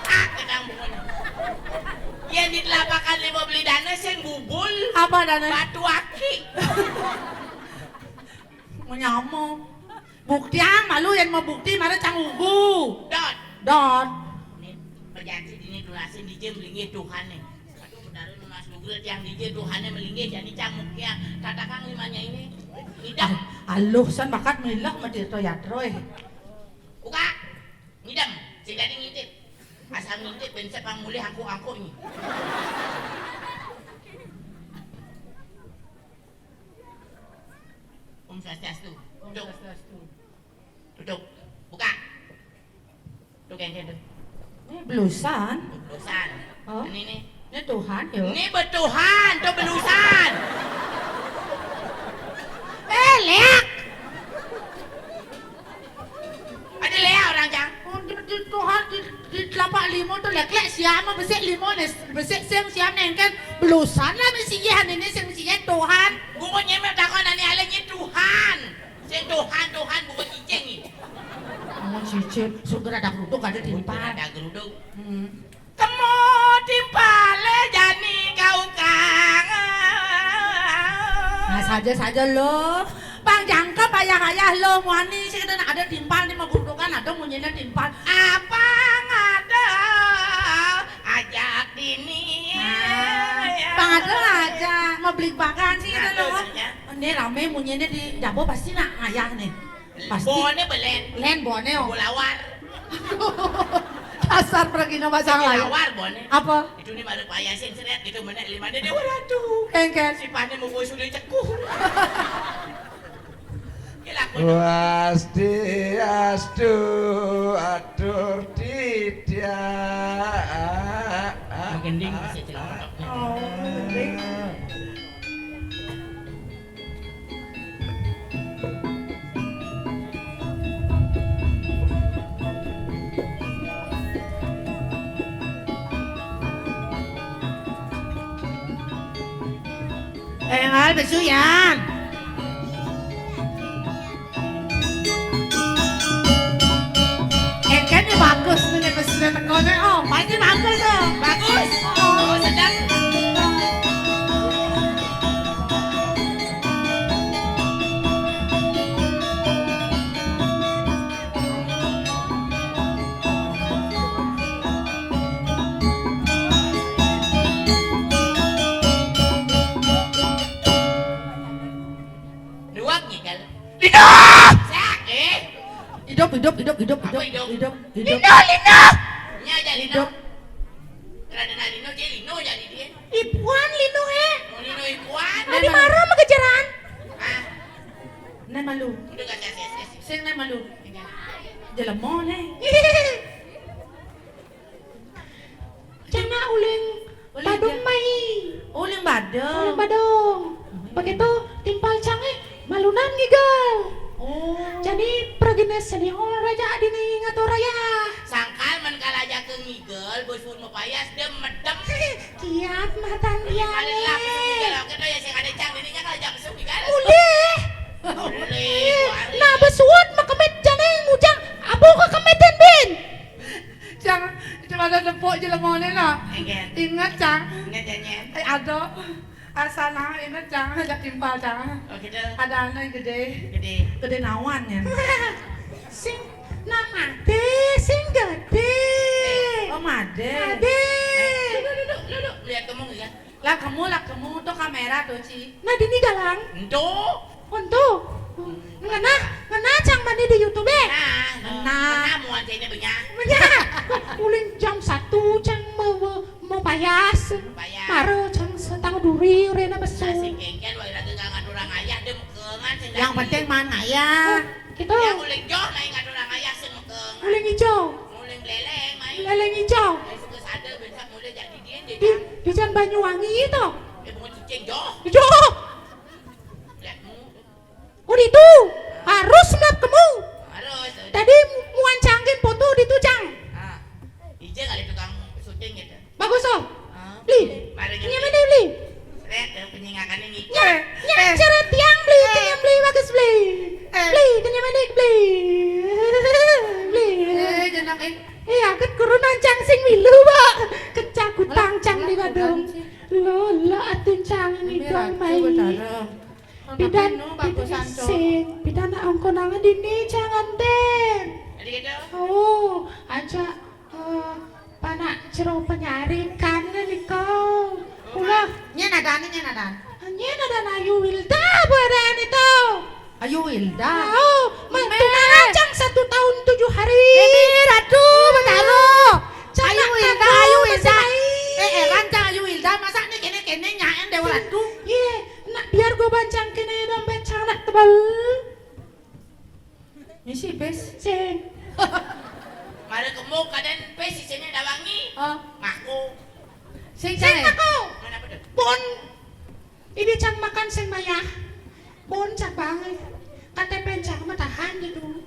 Ah, kenang bubul. Yang di telapakan lima Bli Dana sing bubul. Apa dana? Batu aki. Menyama. Buktiang malu yén mau bukti mara cang ugu. Dot. Dot. Ini pejanji ini tulasin dijé melinggih Tuhan nih. Aduh, benar Mas Google yang dijé Tuhan melinggih jadi cang mukia. Tatakang limanya ini. Ngidam. Ah, aluh san bakat milah matirta yatra, eh. Buka. Ngidam. Sing dadi ngintip. Asal ngintip bén sep pang mulih angkuk-angkuknya. Om Swastiastu. Om Swastiastu. Duduk. Buka. Duduk yang itu. Ini belusan. Belusan. Oh. Ini nih. Ini Tuhan, yo. Ini betuhan, tuh belusan. Eh, leak. Ada leak orang, Cang. Oh, di, di Tuhan, di, di telapak lima tuh leak-leak siam, besik lima nih, besik sing siam nih, kan belusan lah mesti iya, ini sing mesti iya Tuhan. Gua nyemil takon ani alenya Tuhan. Sing Tuhan, Tuhan, bukan cicing nih. Oh, cicing. Sugar ada geruduk, ada timpal. Ada geruduk. Hmm. Kemo timpalé jani kaukang. Nah, saja-saja lo. Pang jangkep ayah-ayah lo, muani sing ada, ada timpal nih, mau gerudukan, ada munyiné timpal. Apa ngada ajak dini? Nah, pang ada aja, mau beli bagan sih, ada lo. Ini ramé munyiné di dapur pasti nak ngayah nih. Pasti. Bawané belén. Lén bawané, oh. Bawa lawar. Dasar pragina pasang lawar. Lawar bawané. Apa? Itu nih baru payasin seret gitu menek lima dé Déwa Ratu. Kéngkén. Si pané mau sudah cekuh. Swastiastu, atur titya. Makin ding masih celana. Oh, makin ding. Énggal besu, Yan. Éngkén ya bagus nih, nek wis teko nek, oh, pasti bagus, oh. Bagus. Oh, sedang. Duak ngigal. Lino! Sak, eh. Hidup, hidup, hidup, hidup, apa hidup, hidup? Hidup, hidup. Lino, Lino! Nya aja Lino. Hidup. Rada na Lino, dia Lino jadi dia. Ipuan Lino, eh. Oh, Lino Ipuan. Adi marah sama kejaran. Ah. Né malu. Udah gak sih, sih, sih. Sing né malu. Jelema né. Cang uling badung mai. Uling badung. Uling badung. Begitu timpal cangé malunan ngigel. Oh. Jadi pragina senior raja dini ngatur raya. Sangkal men kalaja ke ngigel, bos pun mapayas dem medem. Kiat matan dia. Paling lapis ngigel, oke tuh ya sing ada cang dininya kalaja mesum ngigel. Ulih. Ulih. Nah, besuat makemit jani mujang abu ke kemitin bin. Cang, cuma Ada tepuk jelemané, nak. Inget. Inget, Cang. Inget, Nyen. Eh, ada. Asal, nak, inget, Cang. Ada timpal, Cang. Oh, gitu. Ada anak gedé. Gedé. Gedé nawan, ya. Sing nang madé, sing gedé. Eh, oh, madé. Madé. Eh, duduk, duduk, duduk. Lihat kamu, ya. Lah kemu, lah kemu, to kaméra to, Ci. Nah, dini galang. Ento. Ento. Ngenah, ngenah cang mani di YouTube, eh. Nah, ngenah. Ngenah muan cene benyah. Benyah. Ulin jam satu cang mau, mau, mau payas. Payas. Mara cang setang duri urena besu. Nah, sing kéngkén waé raga ngangan urang ayah dé mekengan sing. Yang penting man ayah. Oh, gitu. Yang ulin joh lain ngan urang ayah sing mekengan. Ulin ijo. Ulin léléng main. Léléng ijo. Yang suka sadar besok mulai jadi Di, di Jan Banyuwangi to? Eh, bunga cicing, joh. Joh. Lihatmu. Oh, ditu. Harus melap kemu. Harus. Tadi muan cangkin foto ditu, Cang. Ah. Ije kali tukang syuting gitu. Bagus, oh. Ah. Beli. Baru nyampe. Nyampe deh, beli. Seret, eh, penyingakannya ngikut. Nya, nya, eh, ceret tiang beli, eh, kenyam beli, bagus beli. Eh. Beli, kenyam beli, beli. Beli. Eh, jenang, eh. Iya, ket kurunan cang sing milu, Mbak. Kecak utang cang di Badung. Lola atun cang ini kau mai. Pidan, pidan sing, pidan nak ongko nang dini cang anten. Oh, aja, eh, panak jero penyaringan ini kau. Ulah. Nyén adané, nyén adané. Nyén adané Ayu Wilda, apa adané to? Ayu Wilda. Oh, mentunangan cang satu tahun tujuh hari. Ini Ratu Betara. Ayu Wilda, Ayu Wilda. Eh, éran cang Ayu Wilda, masa né kéné-kéné nyaén Déwa Ratu? Iya, nak biar gua bancang kéné dompét cang nak tebel. Misi pis. Sing. Mari kemu kadén pis isiné dawangi. Oh. Ngaku. Sing, sing, cang, eh. Ngaku. Mana betul? Pun. Ini cang makan sing mayah. Pun cang bangai. K T P cang mah tahan gitu.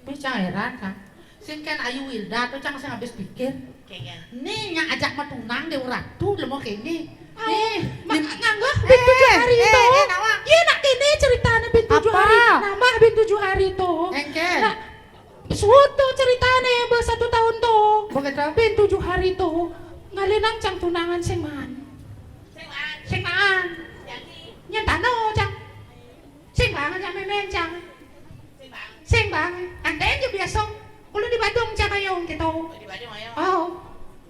Pis cang éran, Kang. Sing kén Ayu Wilda to cang sing habis pikir. Kéngkén. Nih, nya ajak metunang Déwa Ratu lemo kéné. Nih, nganggo bin tujuh hari to. Eh, eh, nawa. Iya, nak kéné ceritané bin tujuh hari. Apa? Nambah bin tujuh hari to. Éngkén. Nak, suud to ceritané bé satu tahun to. Begitu. Bin tujuh hari to. Ngalinang cang tunangan sing maan. Sing maan. Sing maan. Nyén tano, cang. Sing banget ya, mémén, cang. Sing bang. Sing bang. Andén ya biasa. Kulo di Badung, cang, ayo gitu. Oh, di Badung, ayo. Oh.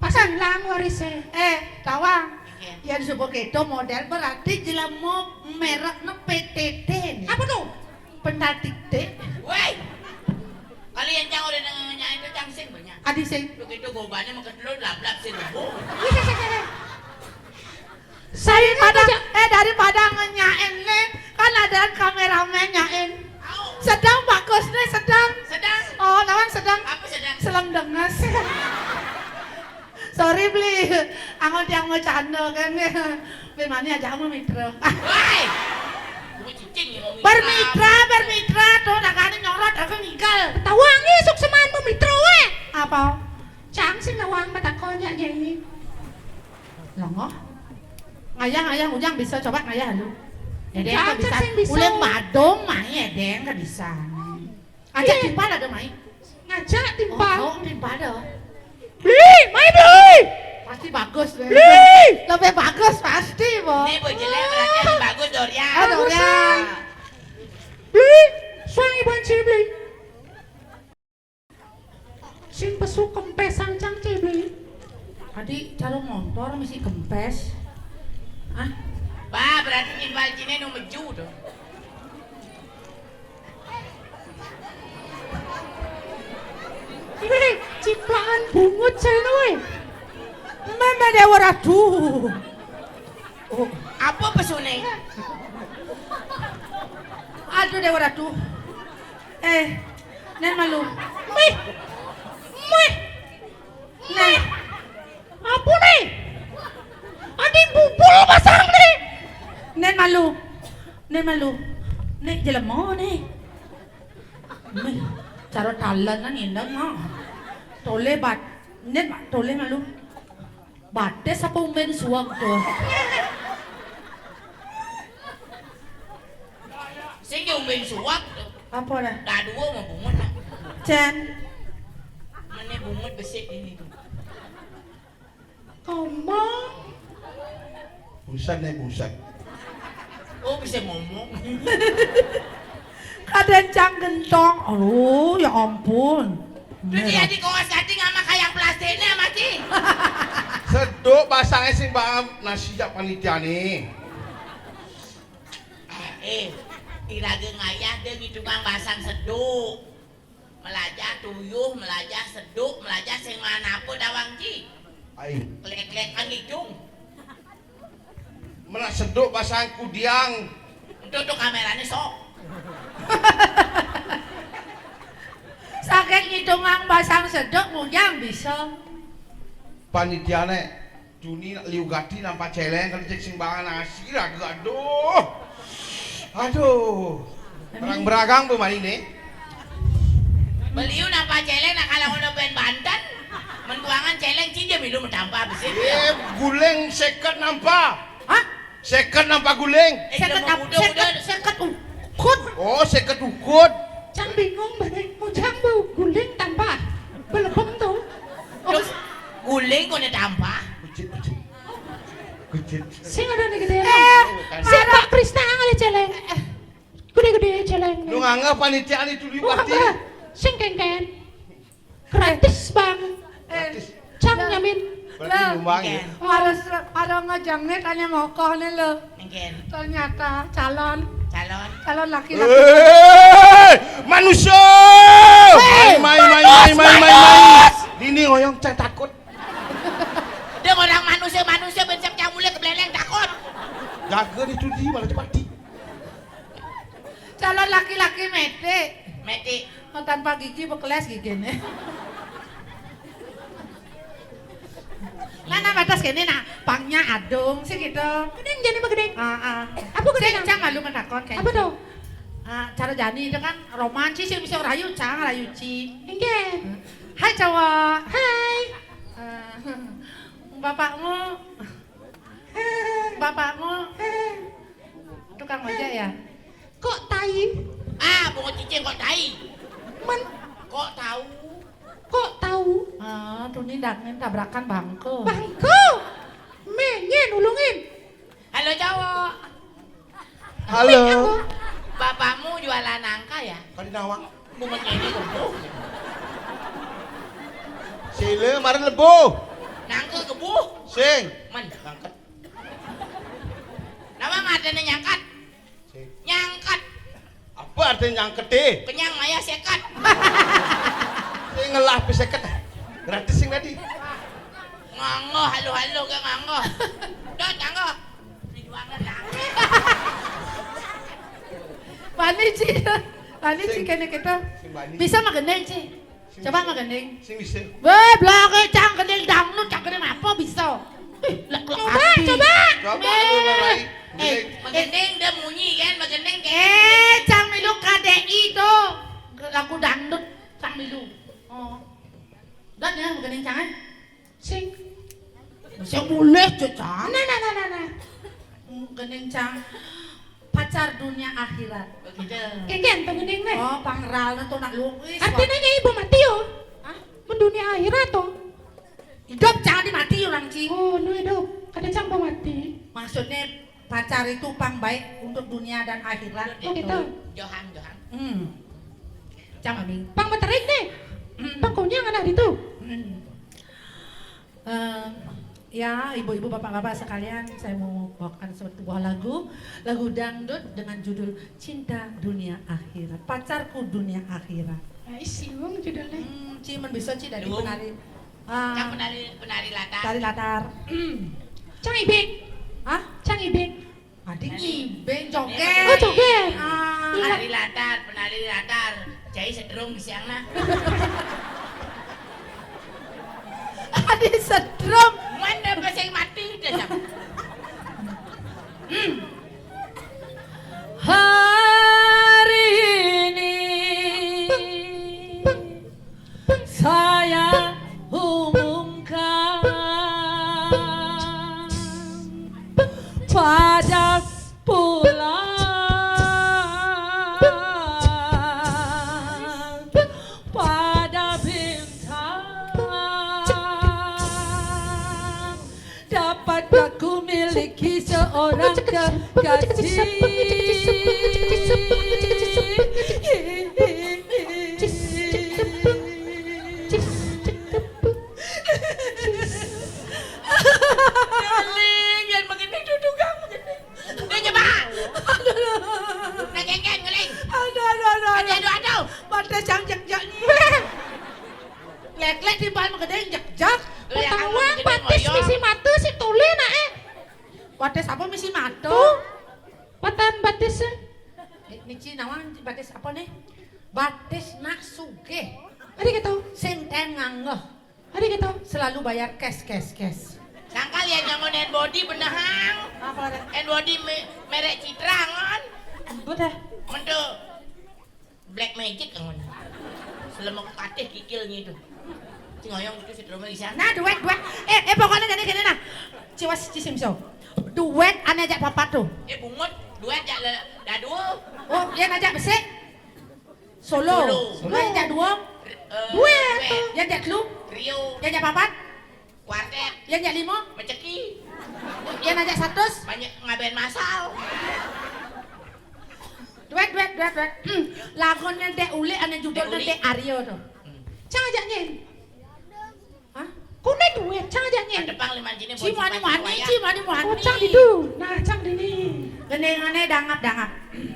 Pas hilang warisnya. Eh, tawang. Iya. Yén suba kéto modél berarti jelema mereknya P T T nih. Apa tuh? Pental titik. Woi. Kali yang cang udah nanya itu cang sing banyak. Adi sing. Begitu gobannya makan telur lablab sing. Daripada, eh, daripada ngenyain nih, kan ada kameramen nyain. Sedang bagus nih, sedang. Sedang. Oh, lawan sedang. Apa sedang? Selem denges. Sorry, Bli. Anggon tiang mau canda kan. Bli mani aja mau mitra. Woi. Gua cicing nih, mau mitra. Bermitra, bermitra. Tuh, nagane nyorot, aku ngigel. Tawang nih, sukseman mau mitra, weh. Apa? Cang sing nawang matakon ya, Nyai. Longoh. Ngayah, ngayah, Ujang bisa coba ngayah lu. Edeng bisa. Uleng badung mah, Edeng kan bisa. Ajak timpal ada main. Ngajak timpal. Oh, oh, timpal ada. Beli, main beli. Pasti bagus, Bli. Beli. Lebih bagus pasti, Bo. Ini Bo jelek berarti lebih bagus, Dorian. Ah, Dorian. Beli, suang iban beli. Sing pesu kempes sang cang cé beli. Adi cara montor misi kempes. Ah. Bah, berarti timpal cine nu meju tuh. Ini ciplakan bungut saya weh. Mama Dewa Ratu. Oh, apa pesune? Aduh Dewa Ratu. Eh, Nen malu. Mih. Mih. Nen. Apa nih? Adi bubul pasang nih. Nen malu. Nen malu. Nek jelema nih. Mih, cara talenan ngendeng mah. Tole bat. Nen tole malu. Batis apa umben suweg tuh? Sing ya umben suweg tuh. Apa dah? Dadua mah bungut, nah. Cen. Mana bungut besik ini tuh. Buset nih, buset. Oh, bisa ngomong. Kadén cang gentong. Aduh, ya ampun. Terus ya di kawas hati ngama kayang plastiknya mati. Seduk basangnya sing bang nasi jak panitia nih. Eh, iraga ngayah deh ngitungang basang seduk. Melajah tuyuh, melajah seduk, melajah sing mana apa dawang ji. Aing. Klek-klekan ngitung. Menak seduk basang kudiang. Itu tuh kameranya sok. Saking ngitungang basang seduk mujang bisa. Panitia nih. Juni liu gati nampak celeng kalau cek sing bangan nasi raga aduh. Aduh. Terang beragang bu mari nih. Beliau nampak celeng nak kalau ngono pen Banten. Mentuangan celeng cinja milu metampah besi. Eh, guling seket nampak. Hah? Seket nampak guling. Eh, Seket ilmu ap- muda seket udah. Seket ukut. Oh, seket ukut. Cang bingung badai, mujang bu guling tanpa belebeng tuh. Terus guling kok tampah. Kucit, kucit. Kucit. Sing ada nih gedé. Eh, si Pak Krisna ngalih celeng. Gedé-gedé celeng. Lu nganggap panitia itu liu Wah, gati. Sing kengken. Gratis bang. Gratis. Cang nyamin. Berarti nyumbang ya. Harus pada ngejengit hanya mokoh nih lo. Mungkin Ternyata calon calon. Calon laki-laki. Eh, manusia. Mai mai mai mai mai mai mai. Dini ngoyong cang takut. Dia orang manusia-manusia bensep cang mulai kebeleleng takut. Gagal itu di malah cepati. Calon laki-laki mete. Meti. Oh, tanpa gigi bekeles gigine. Nah, nah batas kene nah, pangnya adung sih gitu. Gedeng jadi begedeng. Ah, ah. Apa gedeng? Sing cang malu menakon kayak Apa tuh? Ah, cara jani itu kan romantis sih bisa rayu cang, rayu ci. Enggak. Hai cowok. Hai. Eh, bapakmu bapakmu tukang ojek ya? Kok tai? Ah, bunga cicing kok tai. Men, Kok tahu? Kok tahu? Ah, tuh ni dangin tabrakan bangke. Bangku. Menyen ulungin. Halo cowok. Halo. Bapakmu jualan nangka ya? Kali nawang. Bunga ini kebuh. Sila mari lebu. Nangka kebuh. Sing. Men. Nangket. Nama ngatene nyangkat? Sing. Nyangkat. Apa artinya nyangket deh? Kenyang maya sekat. Sing ngelah pi seket. Gratis sing tadi. Nganggo halo-halo ke nganggo. Dot nganggo. Perjuangan lah. Bani ci. Bani ci kene kita. Sing bani. Bisa magendeng ci. Coba magendeng. Sing bisa. Weh, blage cang gendeng dangdut, cang gendeng apa bisa? Ih, lek lek Coba, coba. Coba lu mulai. Eh, Magendeng dia munyi kan, magendeng kayak eh, cang milu K D I tuh. Lagu dangdut cang milu. Oh. Dan ya magendeng cang eh. Sing. Bisa boleh cang. Nah, nah, nah, nah, nah. Gendeng cang. Pacar dunia akhirat. Begitu. Keken pengening nih. Oh, pangral tuh nak lukis. Artinya nyai ibu mati yo. Hah? Mendunia akhirat tuh. Hidup jangan dimati orang ci. Oh, nu hidup. Kada cang mati. Maksudnya pacar itu pang baik untuk dunia dan akhirat. Oh, gitu. Johan, Johan. Hmm. Cang mami. Pang materik nih. Hmm. Pang kunyang anak itu. Hmm. Eh, ya, ibu-ibu, bapak-bapak sekalian, saya mau bawakan sebuah lagu, lagu dangdut dengan judul Cinta Dunia Akhirat, Pacarku Dunia Akhirat. Ay, siung judulnya. Hmm, ci men bisa ci dari Duh. Penari. Ah, Cang penari penari latar. Tari latar. Cang ibing. Hah? Cang ibing. Adik ibing joget. Oh, joget. Ah, Iya. Penari latar, penari latar. Cai sedrung di siang nah. Adik sedrung. Mana pasang mati dia jam. Hari ini saya umumkan pada bulan, pada bintang, dapatkah ku miliki Memiliki seorang kekasih. Ngeling, yang begini duduk kamu. Dia nyebar. Nah, geng-geng, ngeling. Aduh, aduh, aduh, aduh. Aduh, aduh, aduh. Batis yang jek-jek ni. Lek-lek timbal magedeng jek-jek. Lah, kamu Tawang begini batis ngoyo. Misi mata si tole nak eh. Batis apa misi mata? Tuh. Patan batis eh. Ni ci nawang batis apa nih? Batis nak sugih. Ada gitu. Sing ten nganggeh. Ada gitu. Selalu bayar cash, cash, cash. Sangkal ya jangan hand body benehang. Apa ada? Hand body me- merek Citra ngon. Betul. Mentu Black Magic ngon. Selama katih kikil gitu. Sing oyong itu si terus bisa. Nah, duet, duet. Eh, eh pokoknya jadi gini nah. Ciwas cisimso. Duet ane ajak papat tuh. Eh bungut, duet jak le dadul. Oh, dia ngajak besik. Solo. Solo. Solo. Yang jak dua. Eh, duet. Yang jak telu. Trio. Yang jak papat. Kuartet. Yang jak lima. Meceki. Yang ajak satu. Banyak ngaben masal. Duet, duet, duet, duet. Hmm. Lagunya Dek Ulik ane judulnya Dek Ulik. Dek Aryo tuh. Hmm. Cang ajak nyen. Hah? Kune duet, cang ajak nyen. Ada pang lima jine. Ci mani mani, ci mani mani. Oh, cang itu. Nah, cang dini. Gendengane dangap-dangap.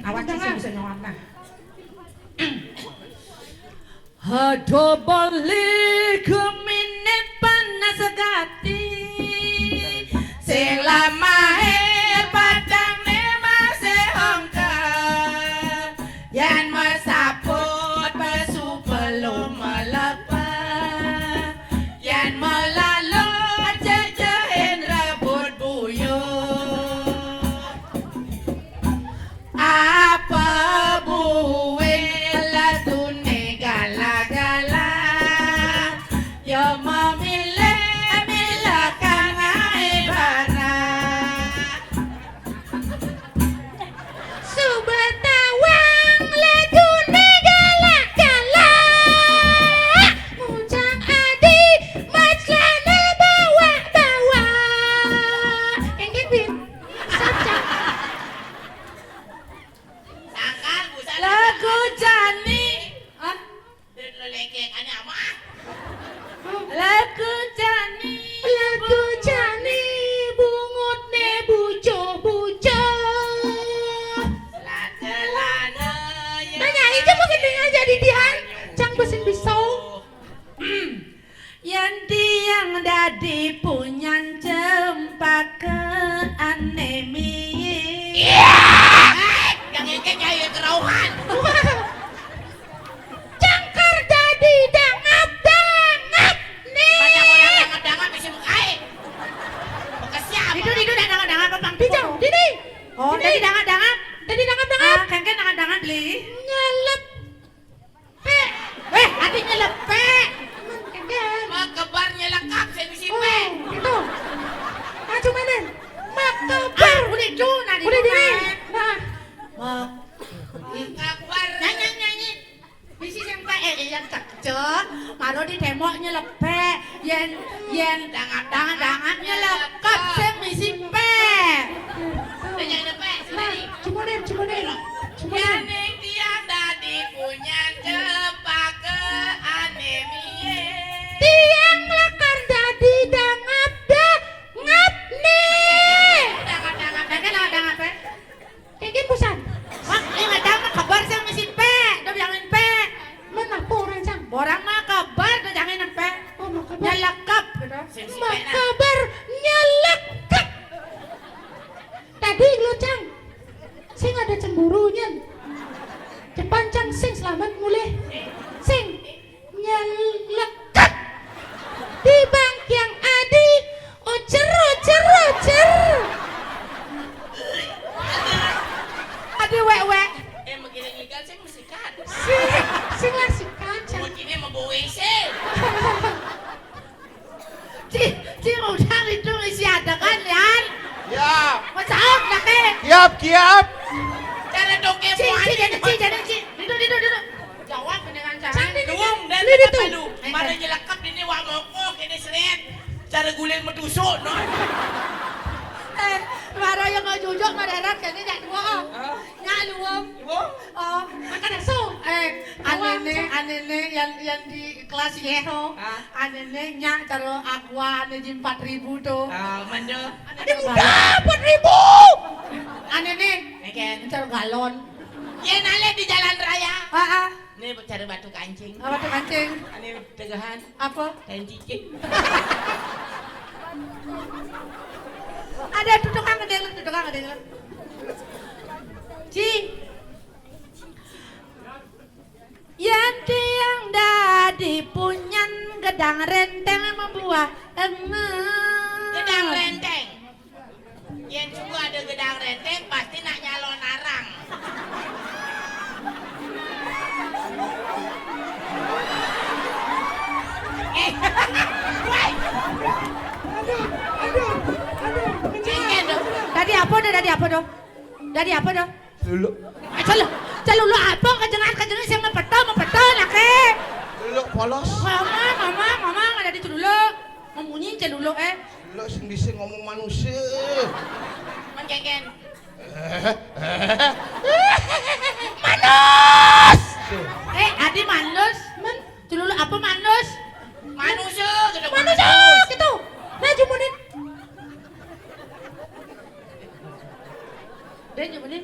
Awas ci bisa nyawat nah. Ado bali gemine panas gati. Sing lamahe padangne masih hongke. Yen mesaput pesu belum melepa. Yen melalu jejehin rebut buyut. Apa buwe ladune gala-gala. Ya memilih-milihkan ae barang. Suba tawang lagune galak-galak. Muncang adi maclane bawak-bawak. Kengkeng, Bin. Sacang. Sangkal, busan. Lagu jani. Hah? Dia lelengkeng, ane amah. Lagu jani. Lagu jani, bungutne bujo-bujo. Selana-lana ya. Nanya aja mungkin dengan jadi dian. Cang besin pisau. Yen tiang dadi punyan cempaka anemie. Iya. Yang ngekek ya, ya kerauhan. Cangkar dadi dangap-dangap nih. Banyak orang dangap-dangap isi mukae. Bekas siapa? Itu, itu dah dangap-dangap apa, Bang? Dijau, dini. Oh, dini. Dadi dangap-dangap. Dadi dangap-dangap. Ah, kengken dangap-dangap, Li. Nyelep. Pe. Weh, ati nyelep, pe. Kengken. Makebar nyelekap, saya misi, pe. Oh, gitu. Ah, cumanin. Makebar. Ah, udah itu, nah, udah dini. Nah. Mak. Makebar. Nyanyi, nyanyi. Bisi sing pek, eh, yang cekcek, maro di tembok nyelep pek, yen, yen dangat-dangat nyelekep sing bisi pek. Nah, cumanin, cumanin, cumanin. Yaning tiang dadi punyan cempaka anemie. Tiang lakar dadi dangap dangap nih. Dangat-dangat, dangat-dangat, pek. Kengken busan. Mak, ini ngadang mah kebar sing misi pek, do bilangin pek. Men apa orang cang? Orang mah kebar do jangan pek. Oh, mah kebar. Nyelekep gitu. Mah kebar nyelekep. Tadi lo cang. Sing ada cemburunya. Depan cang sing selamat mulih. Sing. Nyelekep di bangkiang adi, ocer, ocer, ocer. Adi wek-wek. Eh, menggiling ikan sih mesikat. Sing, sing lah sikat, Cang. Mungkin mau bawa W C. Ci, ci, udang itu isi adegan, Yan. Ya. Mencaut, laki. Kiap, kiap. Cara dongeng. Ci, ci, jadi, ci, jadi, ci. Duduk, duduk, duduk. Jawab dengan cara. Duung, dan ini apa tuh? Pada nyelekap ini wak mokok, ini seret. Cara guling metusuk, no. Eh, Para yang mau jujur mendarat kene nyak dua. Nyak luwung. Luwung? Oh. Makan asu. Eh, anene, anene yang yang di kelas yero. Anene nyak caro aqua ane ji empat ribu to. Ah, mendo. Ada empat ribu. Anene. Eken. Caro galon. Ye nale di jalan raya. Heeh. Ini cari batu kancing. Apa tuh kancing? Ini tegahan. Apa? Kain cicing. Ada tutukan gedeng, tutukan gedeng. Ci. Yan tiang dadi punyan gedang renteng mabuah. Gedang renteng. Yen suku ada gedang renteng, pasti nak nyalon arang. Eh, woi. Aduh, aduh, aduh. Cengken dong. Tadi apa dah? Tadi apa dah? Tadi apa dah? Dulu. Celuluk apa? Kejengat-kejengat sing mepeta, mepeta laki. Dulu polos. Mama, mama, mama, nggak ada di celuluk. Memunyi celuluk, eh. Dulu sing bisa ngomong manusia. Mencengken. Manus. Eh, adi manus. Men, celuluk apa manus? Manusia, gitu. Manusia, gitu. Nah, jumunin. Dia nyebutnya,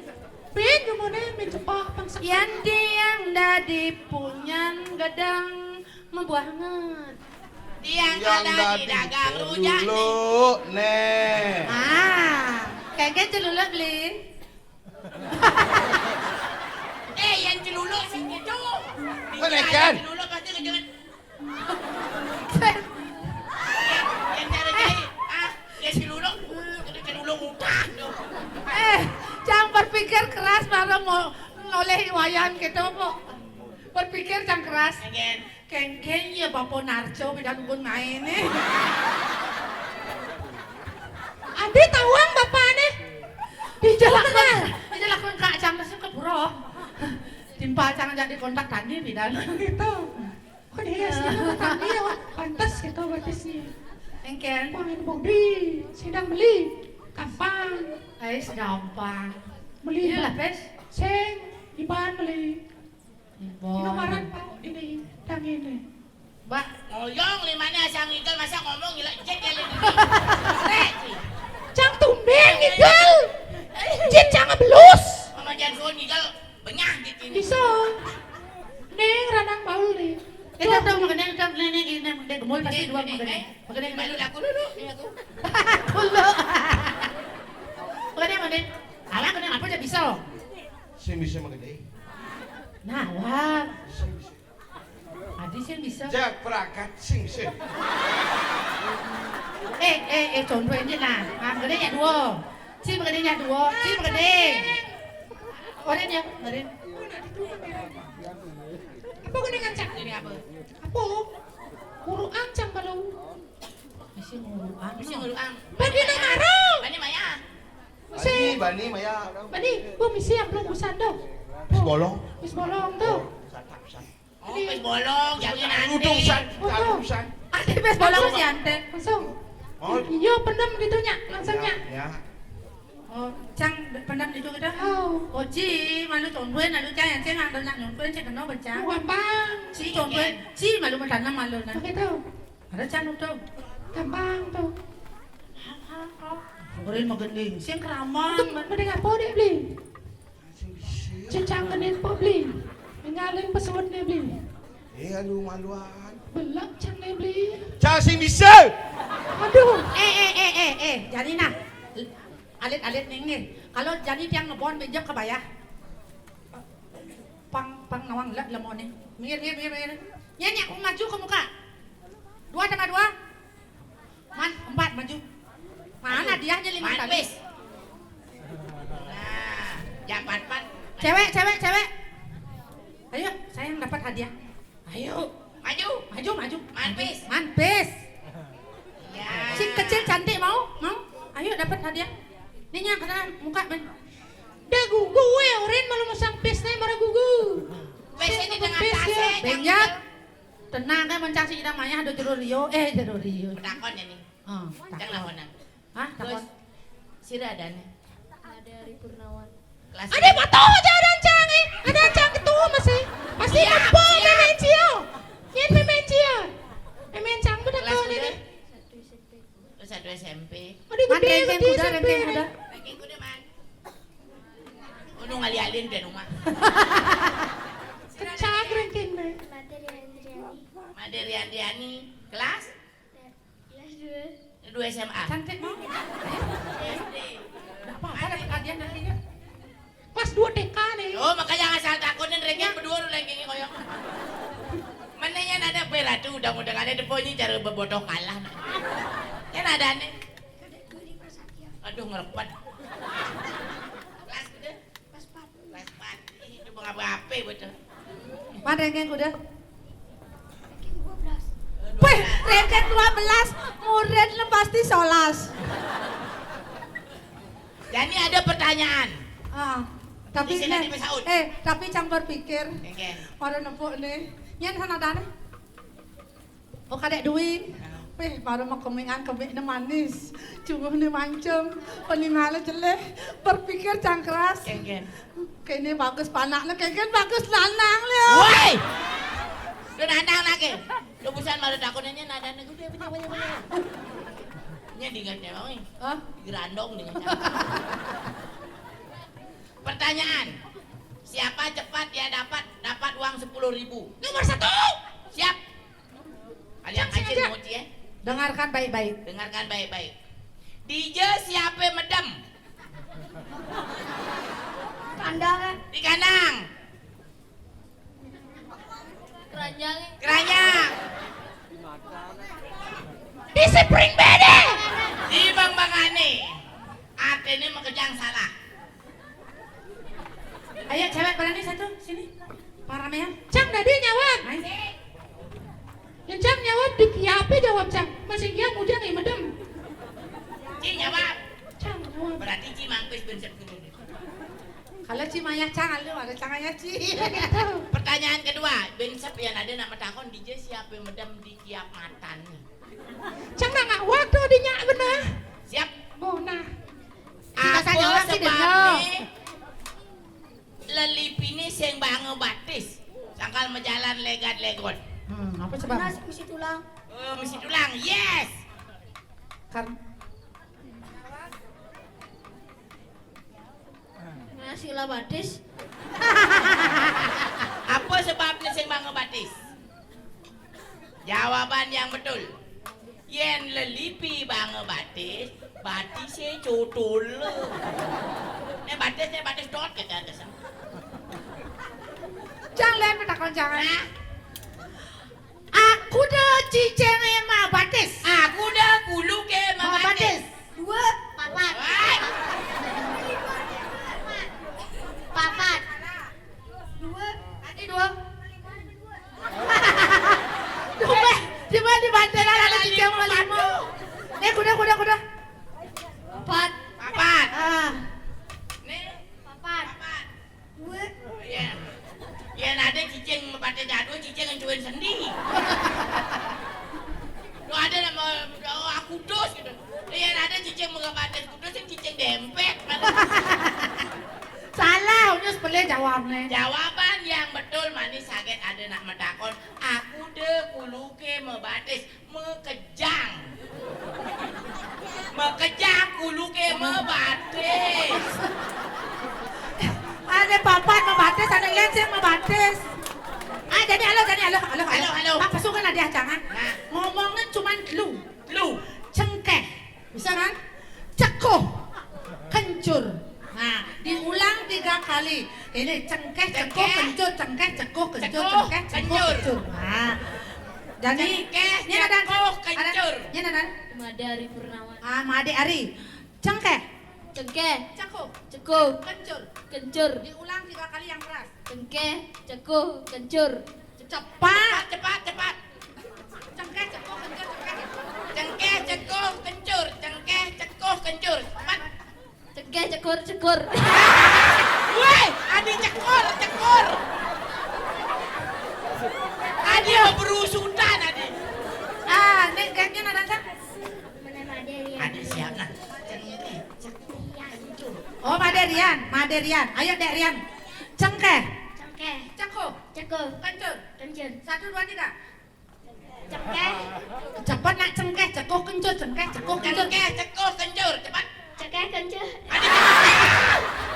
Pin nyebutnya, Pin Cepah, Pang Sekar. Yan tiang dadi punyan gedang mabuah nget. Tiang yang kada dadi di dagang rujak nih. Dulu, nih. Ah, kagak celuluk beli. Eh, yang celuluk sih gitu. Mana kan? Celuluk pasti kejengat. Yang cara jahit, ah, ya si Lulung, si Lulung utah tuh. Eh, cang berpikir keras baru mau ngoleh wayan gitu, Pok. Berpikir cang keras. Kengken ya Bapak Narco bidan pun main nih. Ade tawang bapak nih. Dijelakkan, dijelakkan kak cang masuk ke pura. Timpal cang jadi kontak tadi bidan. Gitu. Kok dia sih? Iya, Wak. Pantas gitu batisnya. Engken. Wah, ini Bobby, sidang beli. Gampang. Ais gampang. Beli. Ini lah, Pes. Sing, Iban beli. Iban. Ini maran, Pak, ini, dang ini. Mbak, ngoyong limane asal ngigel, masa ngomong ngilek jet ya, Lin. Rek, sih. Cang tumben ngigel. Jet cang ngebelus. Mama jangan suruh ngigel. Benyah di sini. Bisa. Ning ranang baul nih. Eh, tak tahu mengenai, tak, nih, nih, nih, nih, gemul pasti dua mengenai. Mengenai malu aku dulu, nih aku. Dulu. Mengenai, mengenai. Alah, mengenai apa dia bisa? Sing bisa mengenai. Nah, wah. Sing bisa. Adi sing bisa. Jak perangkat sing bisa. Eh, eh, eh, contoh ini nah. Ah, mengenai yang dua. Si mengenai yang dua. Si mengenai. Oren ya, oren. Apa guna ngancak ini apa? Apa? Guru ancang kalau. Misi guru ang. Misi guru ang. Bagi na maro. Bani maya. Misi. Bani, bani maya. Bani, bu misi yang belum busan tuh. Bis bolong. Bis bolong tuh. Oh, santap, santap. Oh, pes bolong, jangan nanti. Utusan, utusan. Ada pes bolong si ante. Langsung. Oh. Iya, pendem gitu nya, langsung nya. Ya. Oh, cang pendem gitu gitu. Oh. Oh, ci, malu tongguin, lalu cang yang cang nggak nak nyongkuin, cang kenal bencang. Gampang. Ci tongguin, ci malu mentanam malu nah. Begitu. Ada cang tuh. Gampang tuh. Orang mau gending, sing keraman. Mending apa deh beli? Cecang kenin po beli. Ngalin pesawat nih beli. Eh, aduh maluan. Belak cang nih beli. Cang sing bisa. Aduh. Eh, eh, eh, eh, eh. Jadi nah, alit-alit nih nih. Kalau jadi tiang ngebon bejek kebayah. Pang, pang nawang lek lemone. Minggir, minggir, minggir, minggir. Nyanyi aku maju ke muka. Dua tambah dua. Man, empat maju. Mana hadiahnya lima kali? Nah, japat pan. Cewek, cewek, cewek. Ayo, saya yang dapat hadiah. Ayo. Maju. Maju, maju. Manpis. Manpis. Ya. Si kecil cantik mau? Mau? Ayo dapat hadiah. Ini yang kena muka ben. Dah gugu weh, oren malu masang pis nih, marah gugu. Pis ini dengan pis, tas ya. Benjat. Tenang kan mencang si ida mayah ada jero rio, eh jero rio. Penakon ya nih. Ah, takon. Hah, takon. Sira adané? Ada Ari Purnawan. Kelas. Ada foto aja ada cang, eh. Ada cang ketua masih. Pasti. Siap, apa siap. Mémén cia. Yén mémén cia. Mémén cang budak. Kelas kau ini. Kuda? Satu S M P. Oh, satu S M P. Aduh, man, gedé, ranking gedé kuda, S M P ranking ini. Kuda. Ranking kuda, man. Unu ngali-alin di rumah. Kecak ranking, Bre. Materi Andriani. Materi Andriani. Kelas? Kelas dua. Dua S M A. Cantik, mau? S D. Nggak apa-apa, dapat hadiah nantinya. Kelas dua T K nih. Oh, makanya asal takutin ranking berdua lu rankingnya koyok. Mana yang ada beratu udah-udahan ada poinnya cara bebodoh kalah. Kan ada nih. Aduh, ngerepet. Kelas gede? Kelas empat. Kelas empat. Ih, itu mengapa-apa betul. Man, ranking kuda? Ranking dua belas. Wih, ranking dua belas, murid lu pasti solas. Jadi ada pertanyaan. Ah, tapi di sini nih, di Mesaut. Eh, tapi cang berpikir. Oke. Baru nepuk nih. Nyén sana dana. Oh, kadék duit. Wéh, baru mau kemian kebikné manis. Cunguhné mancem, peningalé jeléh, berpikir cang keras. Kéngkén. Kéné bagus panakné, kéngkén bagus lanang lé. Woi! Lu nandang lagi. Lu busan malu takutannya nadanya gede, punya, punya, punya. Nya diingatnya, Bang. Hah? Gerandong dengan cara. Pertanyaan. Siapa cepat dia dapat dapat uang sepuluh ribu. Nomor satu. Siap. Ada yang kecil aja. Dengarkan baik-baik. Dengarkan baik-baik. Dija siapa medem? Kandang. Di kandang. Keranjang. Keranjang. Di spring bed. Di bang-bangane. Artinya makejang salah. Ayo, cewek berani satu, sini. Paramean. Cang, dadi nyawab. Ayo. Ya, Cang, nyawab di kiape jawab, Cang? Masih kiap mujang ya medem. Ci nyawab. Cang, nyawab. Berarti Ci mampis bensep dulu nih. Kalau Ci mayah Cang, lu ada Cang aya Ci. Pertanyaan kedua, bensep yang ada nak matakon dija siapa yang medem di kiap matan nih? Cang nak ngawak tuh di nyak bener. Siap. Oh, nah. Apa sebabnya lelipine sing bange batis? Sangkal majalan legat-legot. Hmm, apa sebab? Panas, misi tulang. Oh, misi tulang. Yes. Kan. Nasi lah batis. Apa sebabnya sing bange batis? Jawaban yang betul. Yen lelipi bange batis, batise cutul. Nek batis, nek batis dot kagak kesel. Cang, lihat petakon jangan. Nah. Aku de cicing ema batis. Aku de kuluke ema batis. Dua, papat. Wah. Papat. Dua. Ati dua. Coba, coba dibanteran ada cicing sama lima. Eh, kuda, kuda, kuda. Papat. Papat. Ah. Nih. Papat. Papat. Dua. Iya. Yen ada cicing mepate jadul, cicing ngencuin sendi. Lu ada nama, oh, aku dus gitu. Yen ada cicing mepate kudus, cicing dempet. Salah, unyus pelih jawabnya. Jawaban yang betul manis saget ada nak metakon. Aku de kuluke mebatis, mekejang. Mekejang kuluke mebatis. Ada papat mebatis, ada lensing mebatis. Ah, jadi halo, jadi halo, halo, halo. Halo, halo. Pak, pesukan ada jangan. Nah. Ngomongnya cuman lu. Lu. Cengkeh. Bisa kan? Cekuh. Kencur. Nah, diulang tiga kali. Ini cengkeh, cekuh, cengkeh, kencur, cengkeh, cekuh, kencur, cekuh, cengkeh, cekuh, kencur. Kencur. Nah. Jadi, cengkeh, ini ada, cekuh, ada, kencur. Ini ada. Made Ari Purnawan. Ah, Made Ari. Cengkeh. Cengkeh. Cekuh. Cekuh. Kencur. Kencur. Diulang tiga kali yang keras. Cengkeh, cekuh, kencur. Cepat. Cepat, cepat, cepat. Cengkeh, cekuh, kencur, cengkeh. Cengkeh, cekuh, kencur. Cengkeh, cekuh, kencur. Cepat. Cengkeh, cekur, cekur. Woi, adi cekur, cekur. Adi mau berusutan, adi. Ah, nek gengnya ada, Cak? Mana ada ya? Adi siap, nah. Cengkeh, cekuh. Oh, Made Rian, Made Rian. Ayo, Dek Rian. Cengkeh. Cengkeh. Cekuh. Cekuh. Kencur. Kencur. Satu, dua, tiga. Cengkeh. Cepet nak, cengkeh, cekuh, kencur, cengkeh, cekuh, kencur. Cengkeh, cekuh, kencur, cepat. Cengkeh, kencur. Adi cengkeh.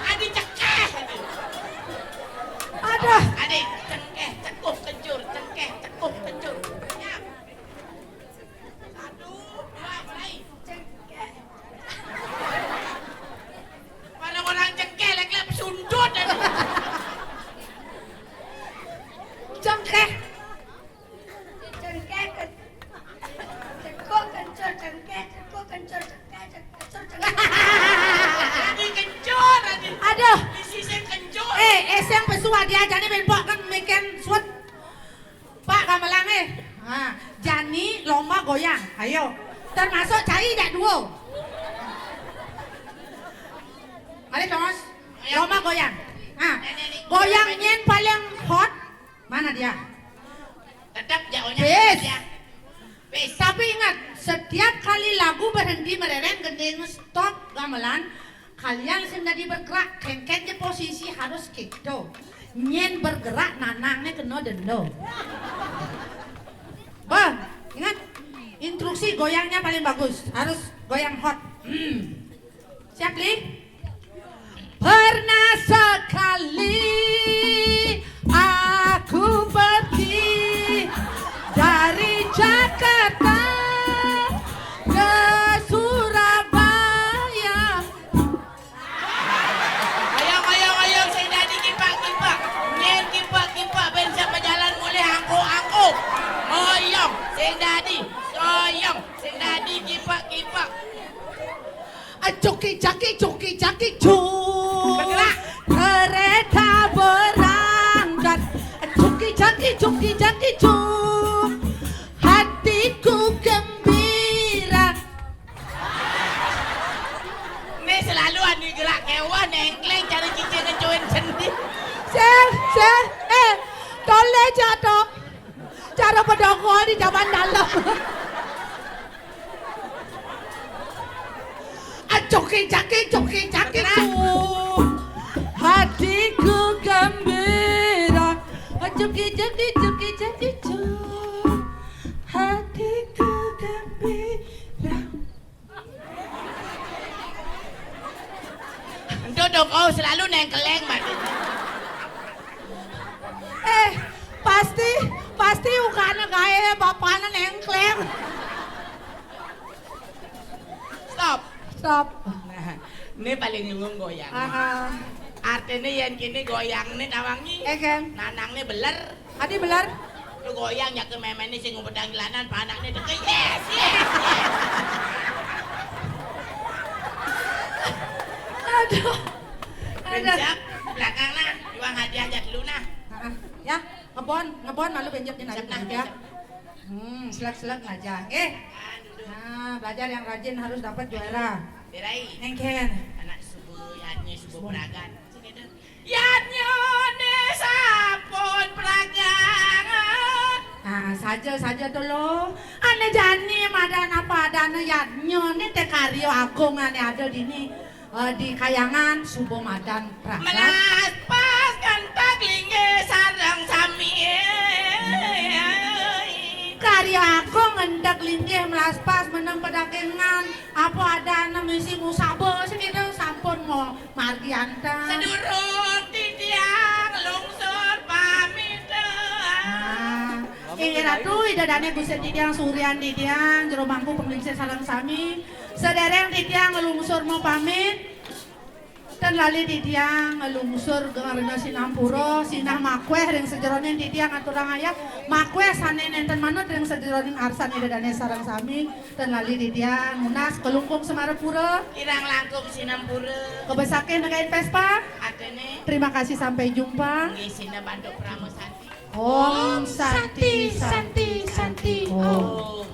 Adi cengkeh. Adi. Aduh. Adi cengkeh, cekuh, kencur, cengkeh, cekuh, kencur. Siap. Satu, dua, mulai. Cengkeh. Mana orang cengkeh, lek-lek pesundut. Cengkeh. Cengkeh, ke-, cekuh, kencur, cengkeh, cekuh, kencur, cengkeh, cekuh, kencur, cengkeh. Adi kencur, Adi. Aduh. Isi sing kencur. Eh, eh, sing pesuah dia, jani bempok kan meken suet. Pak gamelan, eh. Ha, jani lomba goyang. Ayo. Termasuk cai jak duo. Mari, Thomas. Lomba goyang. Ha. Goyang nyen paling hot. Mana dia? Tetap jauhnya. Wis. Tetap ya. Wis. Tapi ingat, setiap kali lagu berhenti merereng, gending stop gamelan, kalian sing dadi bergerak, kengken je posisi harus gitu. Nyen bergerak, nanangne kena denda. Bah, ingat, instruksi goyangnya paling bagus, harus goyang hot. Hmm. Siap, Li? Pernah sekali aku pergi dari Jakarta ke Surabaya. Oyong, oyong, oyong, sing dadi kipak-kipak. Nyen kipak-kipak, ben siap bejalan mulih angkuh-angkuh. Oyong, sing dadi. Oyong, sing dadi kipak-kipak. Acuki caki cuki caki cuk. Bergerak. Kereta berangkat. Acuki caki cuki caki cuk. Hatiku gembira. Nih selalu anu gerak kewah nengkleng cara cici ngecuin sendi. Sel, sel, eh, tole jatuh. Cara bedongol di zaman dalam. Ah, joki jaki, joki jaki, cuk. Hatiku gembira. Ah, joki jaki, joki jaki, cuk. Hatiku gembira. Ento dong, oh, selalu nengkleng, Mbak. Eh, pasti, pasti ukane gae bapakne nengkleng. Stop. Stop. Nah, ini paling nyunggung goyang. Ah, ah. Artinya yang kini goyang nih tawangi. Eh, kan? Nanang nih beler. Adi beler. Lu goyang ya ke memen nih sing ngumpetang jalanan, panakne teke. Yes, yes, yes. Aduh. Aduh. Bencak, belakang nah, iwang hadiah aja dulu nah. Heeh. Ya, ngebon, ngebon malu benjep di nah, ya. Bencak. Hmm, selek-selek aja. Eh. Nah, belajar yang rajin harus dapat juara. Berai. Engken. Anak subuh, yadnya subuh peragan. Sini deh. Yadnyone sampun pragangan. Nah, saja-saja to lo. Ane jani madan apa adane yadnyone te karya agung ane ada dini, eh, di kayangan suba madan pragat. Melas pas kentek linggih sareng sami. Karya agung ngentek linggih melas pas meneng pedagangan. Apa adane misi musaba sing kita sampun mau margi anten. Sedurung titiang lungsur pamit. Nah, inggih Ratu, Ida Dane Gusti titiang Suryan titiang, jero mangku panglingsir sareng sami. Sedereng titiang nglungsur mau pamit. Ten lali titiang nglungsur ngarena sinampura, sinah makweh ring sajeroning titiang aturang ayah, makweh sane nenten manut ring sajeroning arsan Ida Dane sareng sami. Ten lali titiang nunas Kelungkung Semarapura. Kirang langkung sinampura. Kebesake nekain Vespa. Atene. Terima kasih, sampai jumpa. Nggih, sinah bantuk Parama Santi. Om Santi, Santi, Santi, Om. Om.